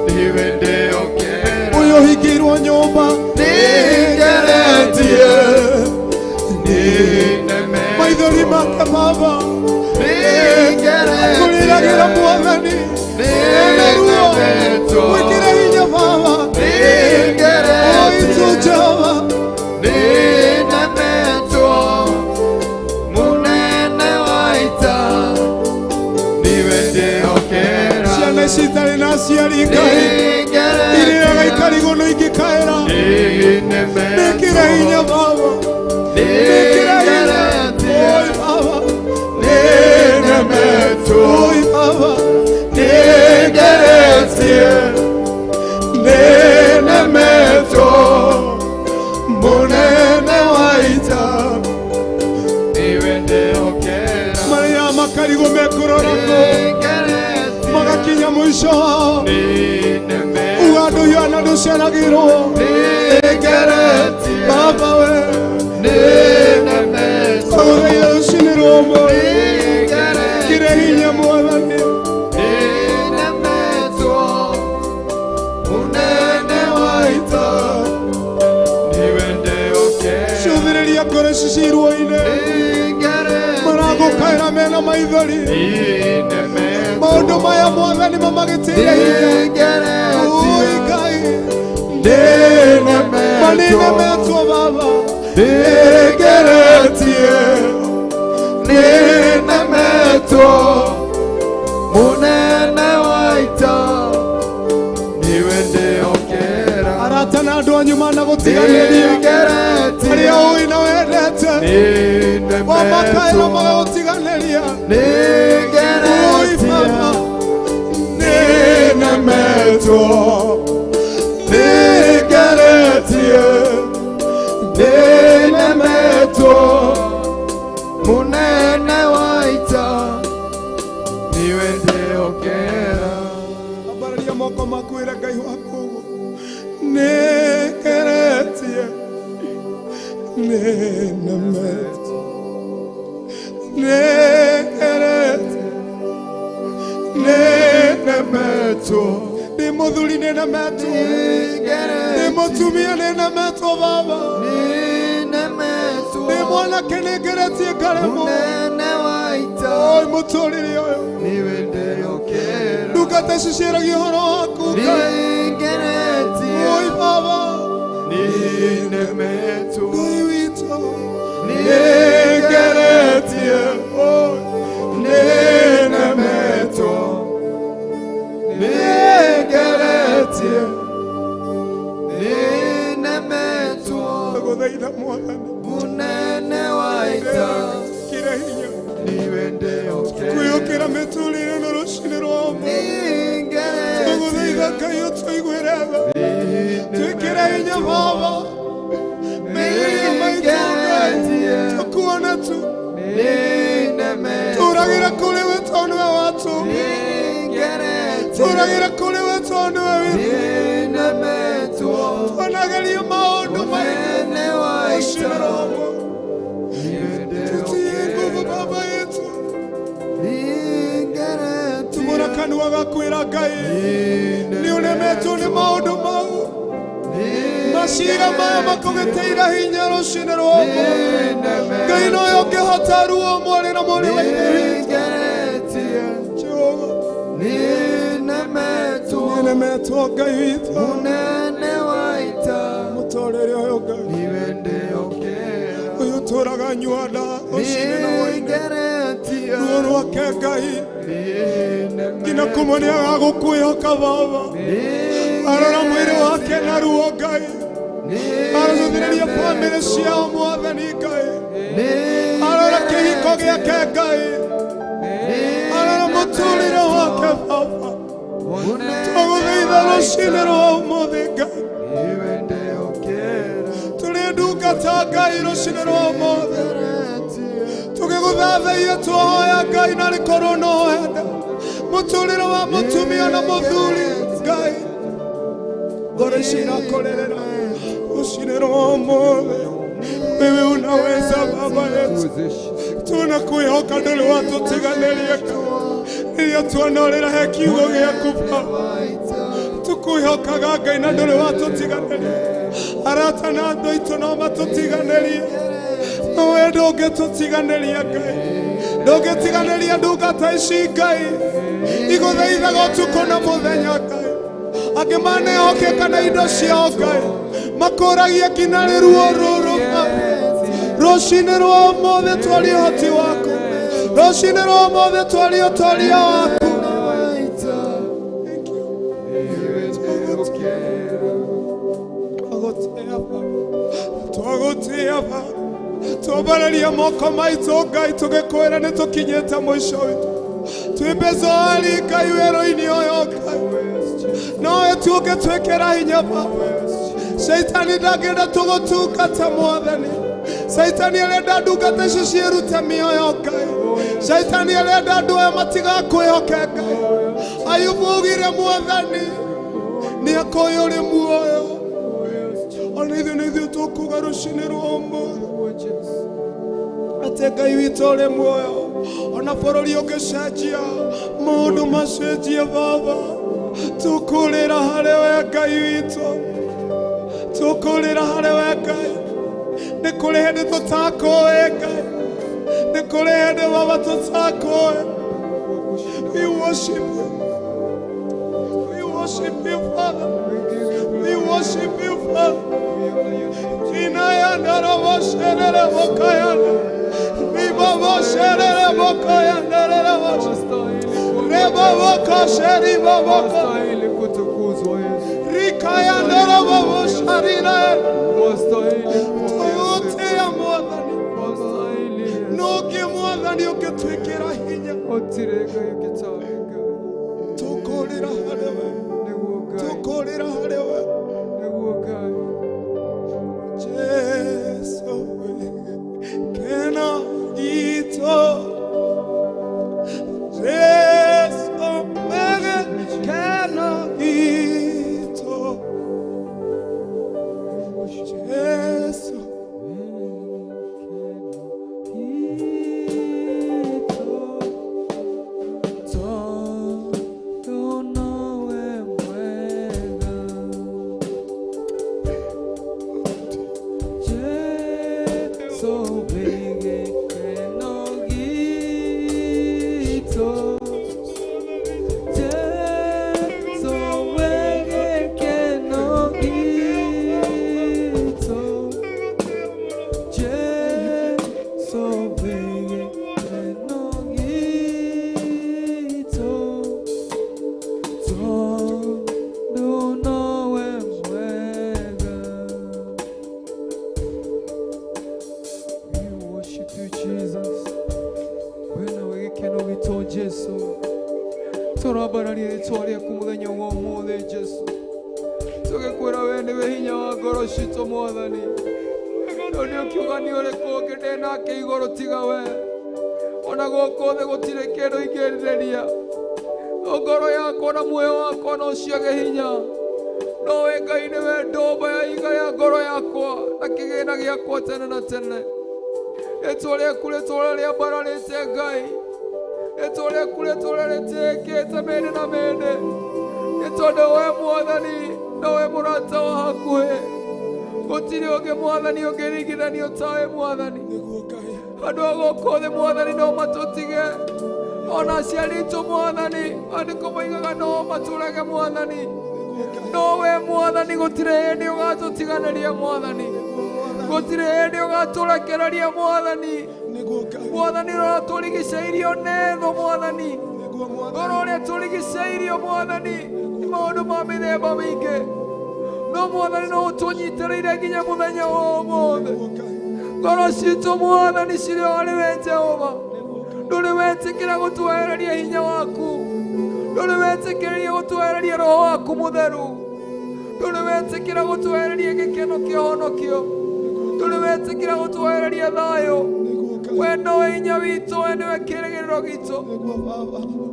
nĩwe ndĩhokera. Ũyũ ũhingĩirwo nyũmba, Nĩngeretie, nĩnemetwo, maithori make Baba, nĩngeretie, kũrĩragĩra Mwathani ena ruo, nĩnemetwo, wĩkĩre hinya Baba, nĩngeretie, oitũ Jehova, nĩnemetwo, mũnene wa ita nĩwe ndĩhokera. Ciana ici itarĩ na aciari Ngai, irĩraga Nĩngeretie, ikarigwo no ingĩkaĩra, nĩkĩre hinya nĩnemetwo, Baba, nĩkĩre hinya, nĩngeretie, oi Baba, nĩnemetwo, oi Baba, nĩngeretie, nĩnemetwo, mũnene wa ita nĩwe ndĩhokera. Marĩa makarigwo mekũrora kũ, Nĩngeretie, magakinya mũico wao, nĩnemetwo, uga andũ yana ndũceragĩrwo, nĩngeretie, Baba we, nĩnemetwo, agũthaitha rũcinĩ rwa ũmũthĩ, nĩngeretie, kĩre hinya Mwathani, nĩnemetwo, mũnene wa ita nĩwe ndĩhokera. cũthĩrĩria ngoro ici ci ruo-inĩ, Nĩngeretie, maragũkaĩra mena maithori, nĩnemetwo, maũndũ maya Mwathani mamagĩtĩire hinya, oi nĩngeretie, Ngai, nĩnemetwo, manĩnemetwo Baba, nĩngeretie, nĩnemetwo, mũnene wa ita nĩwe ndĩhokera. Arata na andũ anyu managũtiganĩria, Nĩngeretie, arĩa ũĩ na wendete, wamakaĩra nĩnemetwo, magagũtiganĩria, oi nĩngeretie, Baba, nĩnemetwo, nĩngeretie, nĩnemetwo, mũnene wa ita nĩwe ndĩhokera. Ambararia moko maku ĩra Ngai waku ũguo, nĩngeretie, nĩnemetwo, nĩngeretie, nĩnemetwo, ndĩ mũthuri nĩnemetwo, ndĩ mũtumia nĩnemetwo Baba, Nĩnemetwo, ndĩ mwanake nĩngeretie ngaremwo, mũnene wa ita oi mũtũrĩre ũyũ, nĩwe ndĩhokera. ndungata ici ciĩragia ũhoro waku Ngai, Nĩngeretie, oi Baba, nĩnemetwo, Ngai witũ, nĩngeretie, oi nĩnemetwo, nĩngeretie, nĩnemetwo, ndagũthaitha Mwathani, mũnene wa ita kĩre hinya nĩwe ndĩhokera. kwĩyũkĩra mĩtũrĩre na rũcinĩ rwa ũmũthĩ, ndagũthaitha Nĩngeretie, Ngai ũtũiguĩre tha, twĩkĩre hinya Baba, mehia maitũ Ngai, nĩngeretie, tũkuone tu, nĩnemetwo, tũragĩra kũrĩ we tondũ nĩwe watũũmbire, nĩngeretie, tũragĩra kũrĩ we tondũ nĩwe witũ, nĩnemetwo, tuonagerie maũndũ maingĩ mũnene wa rũcinĩ ita rwa ũmũthĩ, nĩwe tutie nguvu ndĩhokera. Baba yetu, Nĩngeretie, tumũra kanua gakwĩra Ngai nĩ ũremetwo nĩ maũndũ mau, macira maya makũgĩtĩire hinya rũcinĩ rwa ũmũthĩ, Ngai nowe ũngĩhota ruo mwarĩ na mwarĩ wa Ithe witũ, nĩngeretie, Jehova, nĩnemetwo, nĩnemetwo Ngai witũ, mũnene wa ita mũtũrĩre ũyũ Ngai, nĩwe ndĩhokera. ũyũ ũtũraga nyuanda rũcinĩ na hwaĩ-inĩ, Nĩngeretie, ruo rwake Ngai nginya nĩnemetwo, kũmwe nĩagaga gũkwĩhoka Baba, arora mwĩrĩ wake na ruo Ngai, aracũthĩrĩria bamĩrĩ ciao Mwathani Ngai, gĩake Ngai arora mũtũrĩre wake Baba twagũthaitha rũcinĩ rwa ũmũthĩ Ngai tũrĩ ndungata Ngai rũcinĩ rwa ũmũthĩ tũgĩgũthathaia twahoya Ngai na rĩkorwo no wenda mũtũrĩre wa mũtumia na mũthuri Ngai ngoro ici irakũrĩrĩra rũcinĩ rwa ũmũthĩ wewe unaweza Baba yetu tunakwĩhoka ndũrĩ watũtiganĩria rĩrĩa tuonorĩra he kiugo gĩaku Baba tukwĩhokaga Ngai na ndũrĩ watũtiganĩria arata na andũ aitũ no matũtiganĩrie no we ndũngĩtũtiganĩria Ngai ndũngĩtiganĩria ndungata ici Ngai igũthaithaga ũtukũ na mũthenya Ngai angĩ manehokeka na indo ciao Ngai makũragia nginya rĩruo rũrũ Baba rũcinĩ rwa ũmũthĩ twarie ũhoti waku rũcinĩ rwa ũmũthĩ twarie ũtoria waku. Thank you. Twagũtĩa Baba twambararia moko maitũ Ngai tũgĩkwĩra nĩ tũkinyĩte mũico witũ twĩmbecoari Ngai werũ-inĩ ũyũ Ngai nowe tu ũngĩtwĩkĩra hinya Baba Shaitani ndangĩenda tũgũtungata Mwathani Shaitani arenda ndungata icio ciĩrute mĩoyo Ngai Shaitani arenda andũ aya matigakwĩhoke Ngai Ayubu augire Mwathani nĩ akoĩ ũrĩ muoyo ona ithuĩ nĩ ithuĩ tũkuga rũcinĩ rwa ũmũthĩ atĩ Ngai witũ ũrĩ muoyo ona bũrũri ũngĩcenjia maũndũ macenjie Baba tũkũrĩra harĩ we Ngai witũ tũkũrĩra harĩ we Ngai nĩ kũrĩ hĩndĩ tũtakũĩ Ngai nĩ kũrĩ hĩndĩ Baba tũtakũĩ. We worship you. We worship you, Father. We worship you, Father. Ndũrĩ wetĩkĩra gũtwehereria hinya waku. Ndũrĩ wetĩkĩria gũtwehereria roho waku mũtheru. Ndũrĩ wetĩkĩra gũtwehereria gĩkeno kĩa ũhonokio. Ndũrĩ wetĩkĩra gũtwehereria thayũ. We nowe hinya witũ, we nĩwe kĩĩrĩgĩrĩro gitũ.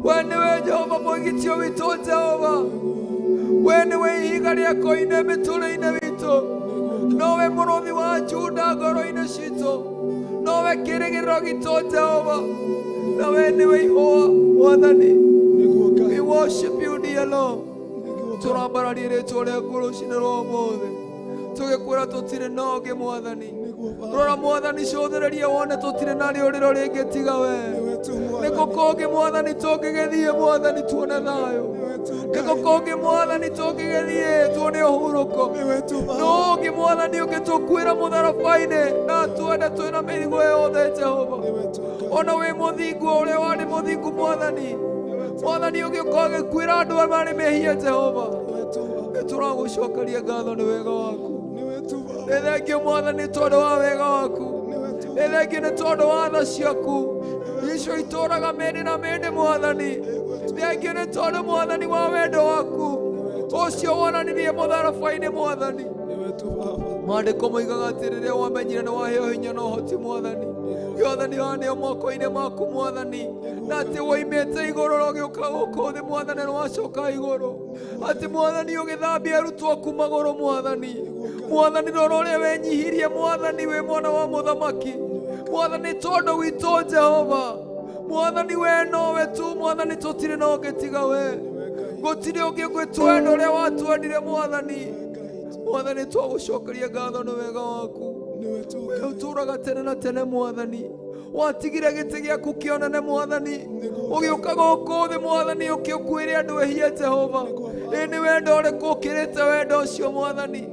We nĩwe Jehova mwĩgitio witũ, Jehova. We nĩwe ihiga rĩa koine mĩtũrĩre-inĩ witũ. Nowe mũrũthi wa Juda ngoro-inĩ citũ. Nowe kĩĩrĩgĩrĩro gitũ, Jehova. Na we nĩwe ihũa, Mwathani. We worship you, dear Lord. Tũrambararia rĩtwa rĩaku rũcinĩ rwa ũmũthĩ. Tũgĩkwĩra tũtirĩ na ũngĩ, Mwathani. Rora Mwathani, cũthĩrĩria wone tũtirĩ na rĩũrĩro rĩngĩ tiga we. Nĩ kũ kũngĩ Mwathani tũngĩgĩthiĩ, Mwathani, tuone thayũ? Nĩ kũ kũngĩ Mwathani tũngĩgĩthiĩ tuone ũhurũko? Nũ ũngĩ Mwathani ũngĩtũkuĩra mũtharaba-inĩ na twende twĩna mĩrigo yothe, Jehova? Ona wĩ mũthingu o ũrĩa warĩ mũthingu, Mwathani. Mwathani ũgĩũka ũgĩkuĩra andũ arĩa marĩ mehia, Jehova. Nĩ tũragũcokeria ngatho nĩ wega waku. Nĩ thengio Mwathani tondũ wa wega waku. Nĩ thengio nĩ tondũ wa tha ciaku icio itũraga mĩndĩ na mĩndĩ, Mwathani. Thengio nĩ tondũ Mwathani wa wendo waku ũcio wonanirie mũtharaba-inĩ, Mwathani. Maandĩko moigaga atĩ rĩrĩa wamenyire nĩ waheo hinya na ũhoti, Mwathani, Mwathani, waneo moko-inĩ maku, Mwathani, na atĩ woimĩte igũrũ na ũgĩũka gũkũ thĩ, Mwathani, na wacoka igũrũ, atĩ Mwathani ũgĩthambia arutwo aku magũrũ, Mwathani. Mwathani, rora ũrĩa wenyihirie, Mwathani, wĩ mwana wa mũthamaki, Mwathani, tondũ witũ, Jehova. Mwathani, we nowe tu, Mwathani, tũtirĩ na ũngĩ tiga we. Gũtirĩ ũngĩ ũngĩtwenda ũrĩa watwendire, Mwathani. Mwathani, twagũcokeria ngatho nĩ wega waku. We ũtũraga tene na tene, Mwathani. Watigire gĩtĩ gĩaku kĩonene, Mwathani, ũgĩũka gũkũ thĩ, Mwathani, ũkĩũkuĩre andũ ehia, Jehova. Ĩ nĩ wendo ũrĩkũ ũkĩrĩte wendo ũcio, Mwathani?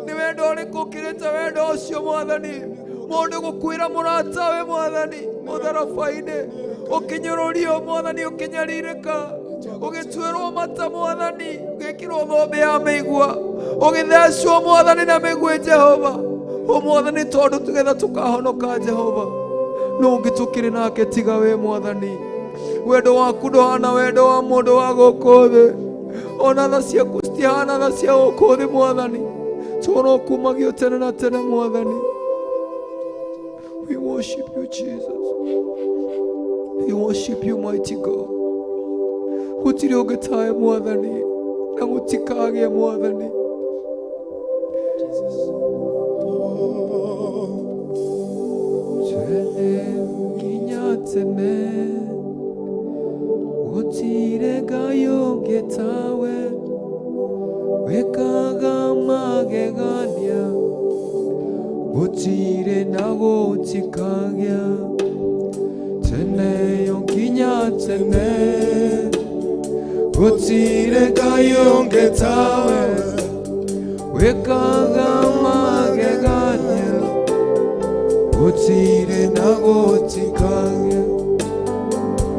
Nĩ wendo ũrĩkũ ũkĩrĩte wendo ũcio, Mwathani? Mũndũ gũkuĩra mũratawe, Mwathani, mũtharaba-inĩ, ũkĩnyũrũrio, Mwathani, ũkĩnyarirĩka, ũgĩtuĩrwo mata, Mwathani, ũgĩkĩrwo thũmbĩ ya mĩigua, ũgĩthecwo, Mwathani, na mĩguĩ, Jehova. O Mwathani, tondũ tũgetha tũkahonoka, Jehova. No ũngĩ tũkĩrĩ nake tiga we, Mwathani? Wendo waku ndũhana wendo wa mũndũ wa gũkũ thĩ, ona tha ciaku citihana tha cia gũkũ thĩ, Mwathani. Tũrokumagio tene na tene, Mwathani. We worship you, Jesus. We worship you, mighty God. Gũtirĩ ũngĩ tawe, Mwathani, na gũtikagĩe, Mwathani. Tene nginya tene gũtirĩ Ngai ũngĩ tawe wĩkaga magegania. Gũtirĩ na gũtikagĩa tene yo nginya tene gũtirĩ Ngai ũngĩ tawe wĩkaga magegania. Gũtirĩ na gũtikagĩa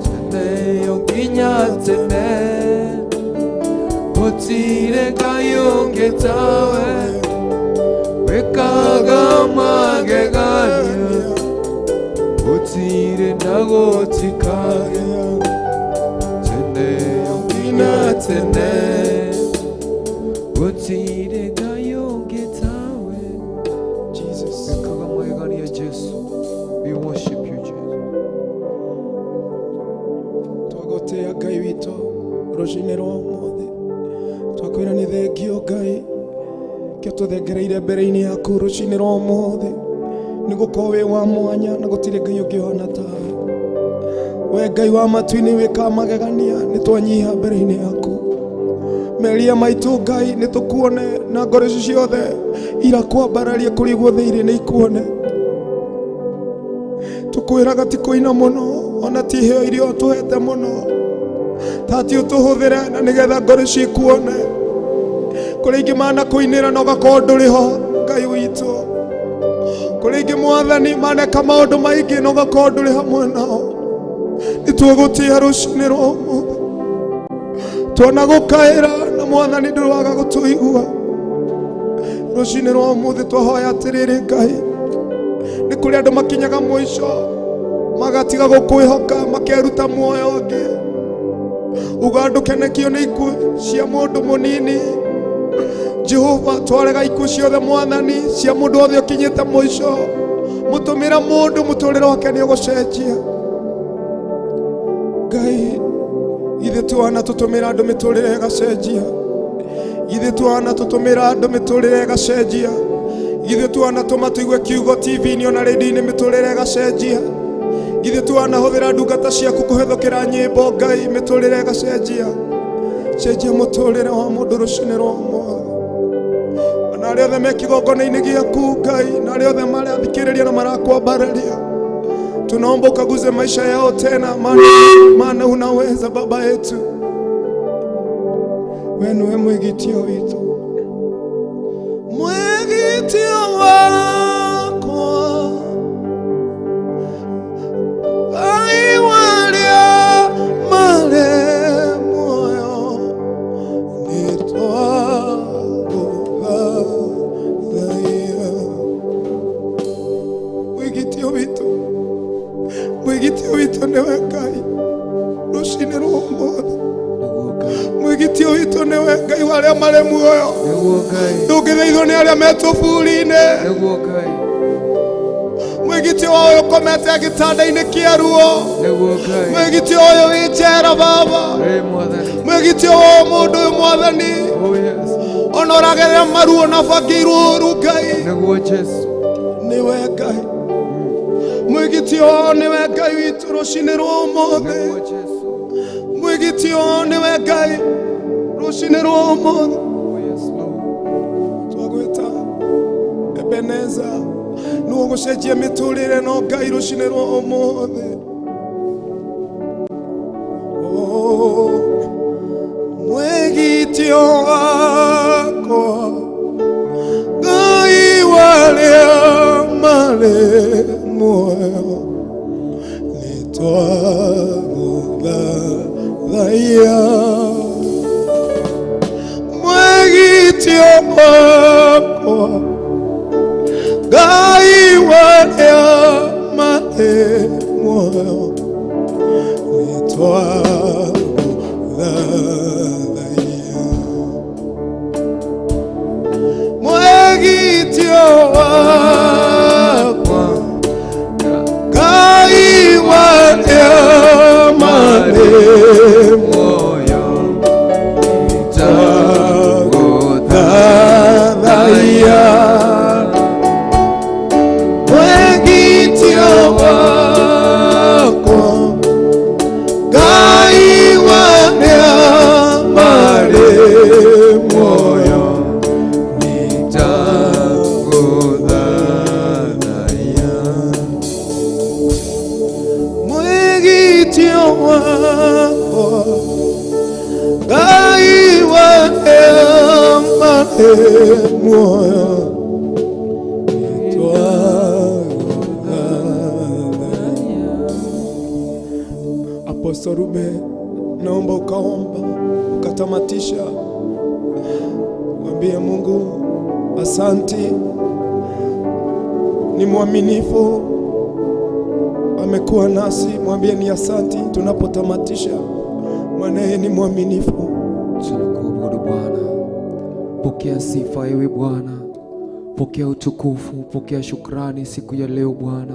tene yo nginya tene gũtirĩ Ngai ũngĩ tawe wĩkaga magegania. Gũtirĩ na gũtikagĩa tene yo nginya tene gũtirĩ Ngai ũngĩ tawe Jesus. wĩkaga magegania. Jesu, we worship you, Jesus. Twagũtĩa Ngai witũ rũcinĩ rwa ũmũthĩ. Twakwĩra nĩ thengio Ngai kĩo tũthengereire mbere-inĩ yaku rũcinĩ rwa ũmũthĩ, nĩ gũkorwo wĩ wa mwanya na gũtirĩ Ngai ũngĩ ũhana tawe. We Ngai wa matu-inĩ wĩkaga magegania, nĩ twanyiha mbere-inĩ yaku. Meria maitũ Ngai nĩ tũkuone, na ngoro ici ciothe irakwambararia kũrĩa guothe irĩ nĩ ikuone. Tũkwĩraga ti kũina mũno, ona ti iheo iria ũtũhete mũno, tati ũtũhũthĩre na nĩgetha ngoro ici ikuone. Kũrĩ ingĩ manakũinĩra na ũgakorwo ndũrĩ ho, Ngai witũ. Kũrĩ ingĩ, Mwathani, maneka maũndũ maingĩ na ũgakorwo ndũrĩ hamwe nao. Nĩ tũgũtĩa rũcinĩ rwa ũmũthĩ. Tuona gũkaĩra na Mwathani ndũrĩ waga gũtũigua. Rũcinĩ rwa ũmũthĩ twahoya atĩrĩrĩ, Ngai, nĩ kũrĩ andũ makinyaga mũico. Magatiga gũkwĩhoka makeruta muoyo ũngĩ. Uga ndũkenekio nĩ ikuũ cia mũndũ mũnini. Jehova twarega ikuũ ciothe mwathani cia mũndũ wothe ũkinyĩte mũico. Mũtũmĩra mũndũ mũtũrĩre wake nĩ ũgũcenjia. Ngai ithe twana tũtũmĩra andũ mĩtũrĩre ĩgacenjia. Ithe twana tũtũmĩra andũ mĩtũrĩre ĩgacenjia. Ithe twana tũma tũigue kiugo TV-inĩ ona radio-inĩ mĩtũrĩre ĩgacenjia. Ithe twana hũthĩra ndungata ciaku kũhĩthũkĩra nyĩmbo Ngai mĩtũrĩre ĩgacenjia. Cenjia mũtũrĩre wa mũndũ rũcinĩ rwa ũmũthĩ. Ona arĩa othe me kĩgongona-inĩ gĩaku Ngai, na arĩa othe marathikĩrĩria na marakwambararia, tunaomba ukaguze maisha yao tena, maana unaweza Baba yetu. Wewe niwe mwĩgitio witũ, mwĩgitio wakwa, Ngai wa arĩa marĩ muoyo, nĩtwagũthathaiya. Mwĩgitio witũ, mwĩgitio witũ nĩwe Ngai rũcinĩ rwa ũmũthĩ. Nĩguo Ngai. Mwĩgitio witũ nĩwe Ngai wa arĩa marĩ muoyo. Nĩguo Ngai. Ndũngĩthaithwo nĩ arĩa me tũburi-inĩ. Nĩguo Ngai. Mwĩgitio wa ũyũ ũkomete gĩtanda-inĩ kĩa ruo. Nĩguo Ngai. Mwĩgitio ũyũ wĩ njera Baba. Ĩ Mwathani. Mwĩgitio wa mũndũ ũyũ Mwathani, Oh yes. ona ũragerera maruo na bangĩirwo ũru Ngai, Nĩguo Jesu. nĩwe Ngai. Mwĩgitio nĩwe Ngai witũ rũcinĩ rwa ũmũthĩ. Nĩguo Jesu. Mwĩgitio nĩwe Ngai rũcinĩ rwa ũmũthĩ. Oh yes Lord. Twagwĩta Ebeneza, nĩwe ũgũcenjia mĩtũrĩre no Ngai rũcinĩ rwa ũmũthĩ. Oh, mwĩgitio wakwa, Ngai wa arĩa marĩ muoyo, nĩtwagũthathaiya. Mwĩgitio wakwa, Ngai wa arĩa marĩ muoyo, nĩtwagũthathaiya. Mwĩgitio wakwa, Ngai wa arĩa marĩ Muoyo. Nĩtwagũthathaiya. Mwĩgitio wakwa, Ngai wa arĩa marĩ muoyo, Nĩtwagũthathaiya. Mwĩgitio wakwa, Ngai wa arĩa marĩ muoyo, nĩtwagũthathaiya. Apostle Rube, naomba ukaomba ukatamatisha, mwambie Mungu asanti, ni mwaminifu, amekuwa nasi. Mwambie ni asanti tunapotamatisha, maana yeye ni mwaminifu. Tunakuabudu Bwana, pokea sifa ewe Bwana, pokea utukufu, pokea shukrani siku ya leo Bwana.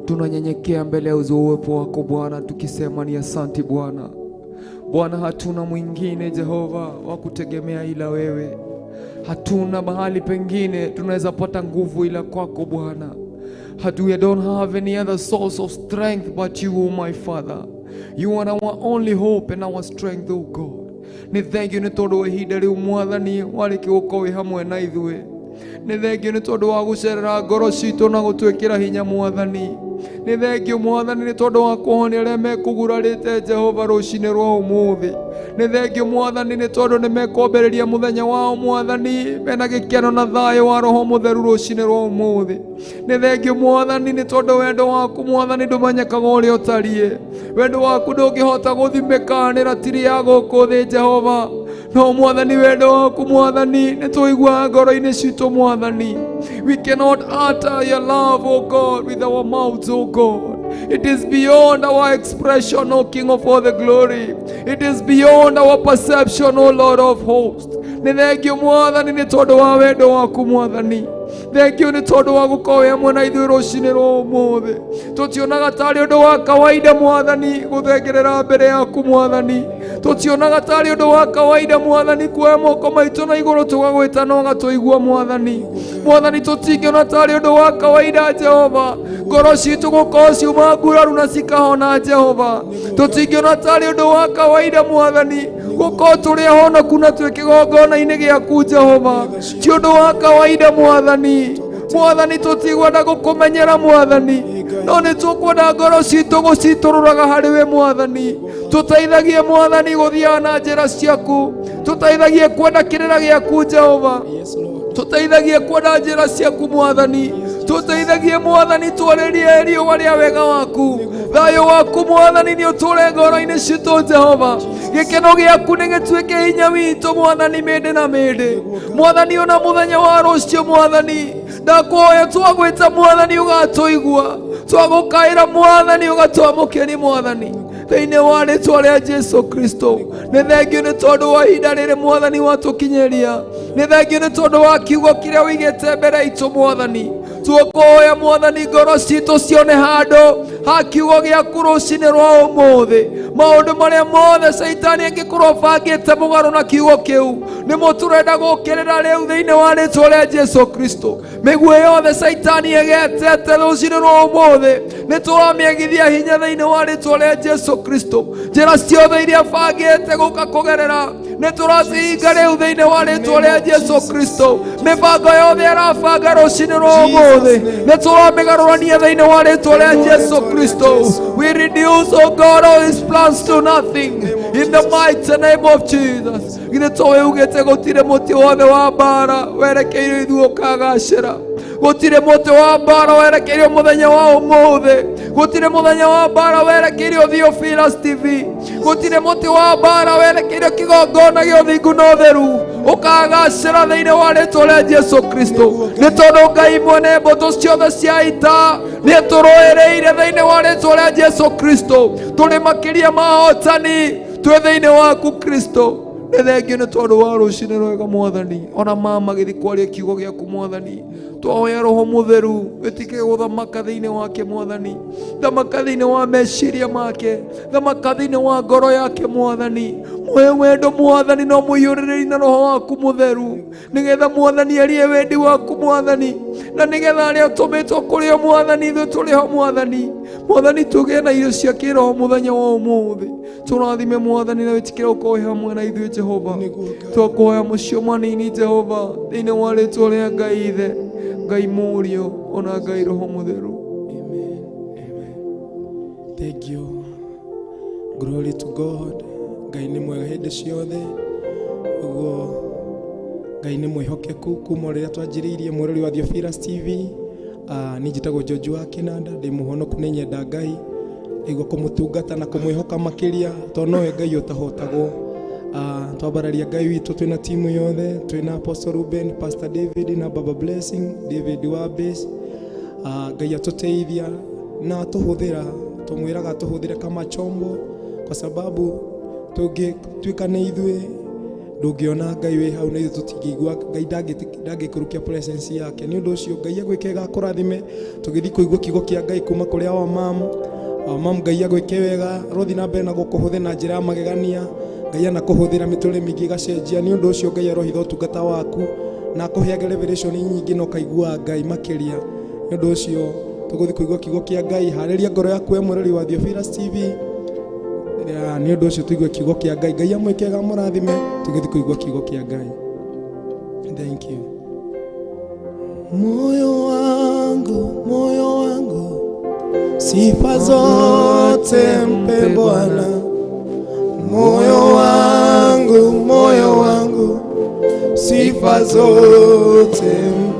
Tunanyenyekea mbele ya uso uwepo wako Bwana, tukisema ni asanti Bwana. Bwana, hatuna mwingine Jehova wa kutegemea ila wewe. Hatuna mahali pengine tunaweza pata nguvu ila kwako Bwana. We don't have any other source of strength but you, O my Father. You are our only hope and our strength, O God. Nĩ thengio nĩ tondũ wa ihinda rĩu Mwathani warĩki gũkorwo wĩ hamwe na ithuĩ. Nĩ thengio nĩ tondũ wa gũcerera ngoro citũ na gũtwĩkĩra hinya Mwathani. Nĩ thengio Mwathani nĩ tondũ wa kũhonia arĩa mekũgurarĩte Jehova rũcinĩ rwa ũmũthĩ. Nĩ thengio Mwathani nĩ tondũ nĩ mekwambĩrĩria mũthenya wao Mwathani mena gĩkeno na thayũ wa Roho Mũtheru rũcinĩ rwa ũmũthĩ. Nĩ thengio Mwathani nĩ tondũ wendo waku Mwathani ndũmenyekaga ũrĩa ũtariĩ. Wendo waku ndũngĩhota gũthimĩka nĩ ratiri ya gũkũ thĩ Jehova. No Mwathani wendo waku Mwathani nĩ tũiguaga ngoro-inĩ citũ Mwathani. We cannot utter your love, O God, with our mouths, O God. It is beyond our expression, O King of all the glory. It is beyond our perception, O Lord of hosts. Nĩ thengio Mwathani nĩ tondũ wa wendo waku Mwathani. Thengio nĩ tondũ wa gũkorwo wĩ hamwe na ithuĩ rũcinĩ rwa ũmũthĩ. Tũtionaga tarĩ ũndũ wa kawaida Mwathani gũthengerera mbere yaku Mwathani. Tũtionaga tarĩ ũndũ wa kawaida Mwathani kuoya moko maitũ na igũrũ tũgagwĩta na ũgatũigua Mwathani. Mwathani tũtingĩona tarĩ ũndũ wa kawaida Jehova, ngoro citũ gũkorwo ciuma nguraru na cikahona Jehova. Tũtingĩona tarĩ ũndũ wa kawaida Mwathani gũkorwo tũrĩ ahonoku na twĩ kĩgongona-inĩ gĩaku Jehova. Ti ũndũ wa kawaida Mwathani. Mwathani tũtigwenda gũkũmenyera Mwathani, no nĩ tũkwenda ngoro citũ gũcitũrũraga harĩ we Mwathani. Tũteithagie Mwathani gũthiaga na njĩra ciaku, tũteithagie kwenda kĩrĩra gĩaku Jehova, tũteithagie kwenda njĩra ciaku Mwathani, tũteithagie Mwathani twarĩrie riũa rĩa wega waku. Thayũ waku Mwathani nĩ ũtũre ngoro-inĩ citũ Jehova. Gĩkeno gĩaku nĩ gĩtuĩke hinya witũ Mwathani mĩndĩ na mĩndĩ. Mwathani ona mũthenya wa rũciũ Mwathani ndakũhoya twagwĩta Mwathani ũgatũigua, twagũkaĩra Mwathani ũgatwamũkĩri Mwathani, thĩinĩ wa rĩtwa rĩa Jesu Kristo. Nĩ thengio nĩ tondũ wa ihinda rĩrĩ Mwathani watũkinyĩria, nĩ thengio nĩ tondũ wa kiugo kĩrĩa ũigĩte mbere itũ Mwathani. Tũkũhoya Mwathani ngoro citũ cione handũ ha kiugo gĩaku rũcinĩ rwa ũmũthĩ. Maũndũ marĩa mothe Caitani angĩkorwo abangĩte mũgarũ na kiugo kĩu nĩmo tũrenda gũkĩrĩra rĩu thĩinĩ wa rĩtwa rĩa Jesu Kristo. Mĩguĩ yothe Caitani ĩgetete rũcinĩ rwa ũmũthĩ nĩ tũramĩagithia hinya thĩinĩ wa rĩtwa rĩa Jesu Kristo. Njĩra ciothe iria abangĩte gũka kũgerera nĩ tũracihinga rĩu thĩinĩ wa rĩtwa rĩa Jesu Kristo. Mĩbango yothe arabanga rũcinĩ rwa ũmũthĩ nĩ tũramĩgarũrania thĩinĩ wa rĩtwa rĩa Jesu Kristo. We reduce, oh God, all his plans to nothing in the mighty name of Jesus. Githĩ to we ugĩte gũtirĩ mũtĩ wothe wa mbara werekeirio ithuĩ ũkagacĩra, gũtirĩ mũtĩ wa mbara werekeirio mũthenya wa ũmũthĩ, gũtirĩ mũthenya wa mbara werekeirio Theophilus TV, gũtirĩ mũtĩ wa mbara werekeirio kĩgongona gĩa ũthingu na ũtheru ũkagacĩra thĩinĩ wa rĩtwa rĩa Jesu Kristo. Nĩ tondũ Ngai mwene mbũtũ ciothe cia ita nĩ tũrũĩrĩire thĩinĩ wa rĩtwa rĩa Jesu Kristo. Tũrĩ makĩria ma ahotani twĩ thĩinĩ waku Kristo. Nĩ thengio nĩ tondũ wa rũcinĩ rwega Mwathani, ona mama gĩthiĩ kwaria kiugo gĩaku Mwathani. Twahoya Roho Mũtheru wĩtĩkĩre gũthamaka thĩinĩ wake Mwathani, thamaka thĩinĩ wa meciria make, thamaka thĩinĩ wa ngoro yake Mwathani. Muhe wendo Mwathani no mũiyũrĩrĩri na Roho waku Mũtheru, nĩgetha Mwathani arie wendi waku Mwathani, na nĩgetha arĩa ũtũmĩtwo kũrĩ o Mwathani ithuĩ tũrĩ ho Mwathani. Mwathani tũgĩe na irio cia kĩroho mũthenya wa ũmũthĩ. Tũrathime Mwathani na wĩtĩkĩre ũkorwo wĩ hamwe na ithuĩ Jehova. Twakũhoya mũcio manini Jehova thĩinĩ wa rĩtwa rĩa Ngai Ithe, Ngai Mũriũ ona Ngai Roho Mũtheru. Amen. Amen. Thank you. Glory to God. Ngai nĩ mwega hĩndĩ ciothe. Ũguo Ngai nĩ mwĩhokeku kuma rĩrĩa twanjĩrĩirie mwĩrori wa Theophilus TV. Niĩ njĩtagwo George wa Kĩnanda, ndĩ mũhonoku, nĩ nyenda Ngai, nĩguo kũmũtungata na kũmwĩhoka makĩria tondũ nowe Ngai ũtahotagwo. Twambararia Ngai witũ twĩna timu yothe, twĩna Apostle Ruben, Pastor David na Baba Blessing, David wa Base. Ngai atũteithia na atũhũthĩra, tũmwĩraga atũhũthĩre kama chombo, kwa sababu tũngĩtuĩka nĩ ithuĩ ndũngĩona Ngai wĩ hau na ithuĩ tũtingĩigua Ngai ndangĩkũrũkia presence yake. Nĩ ũndũ ũcio Ngai agwĩke wega akũrathime. Tũgĩthiĩ kũigua kiugo kĩa Ngai kuma kũrĩ our mom. Our mom Ngai agwĩke wega, arothiĩ na mbere na gũkũhũthĩra na njĩra ya magegania. Ngai anakũhũthĩra mĩtũrĩre mĩingĩ ĩgacenjia. Nĩ ũndũ ũcio Ngai arohitha ũtungata waku na akũheage revelation nyingĩ na ũkaigua Ngai makĩria. Nĩ ũndũ ũcio tũgũthiĩ kũigua kiugo kĩa Ngai. Harĩria ngoro yaku we mwĩrori wa Theophilus TV. Nĩ ũndũ ũcio tũigue kiugo kĩa Ngai. Ngai amwĩke wega amũrathime, tũgĩthiĩ kũigua kiugo kĩa Ngai. Thank you. Moyo wangu, moyo wangu, sifa zote mpe Bwana. Moyo wangu, moyo wangu, sifa zote mpe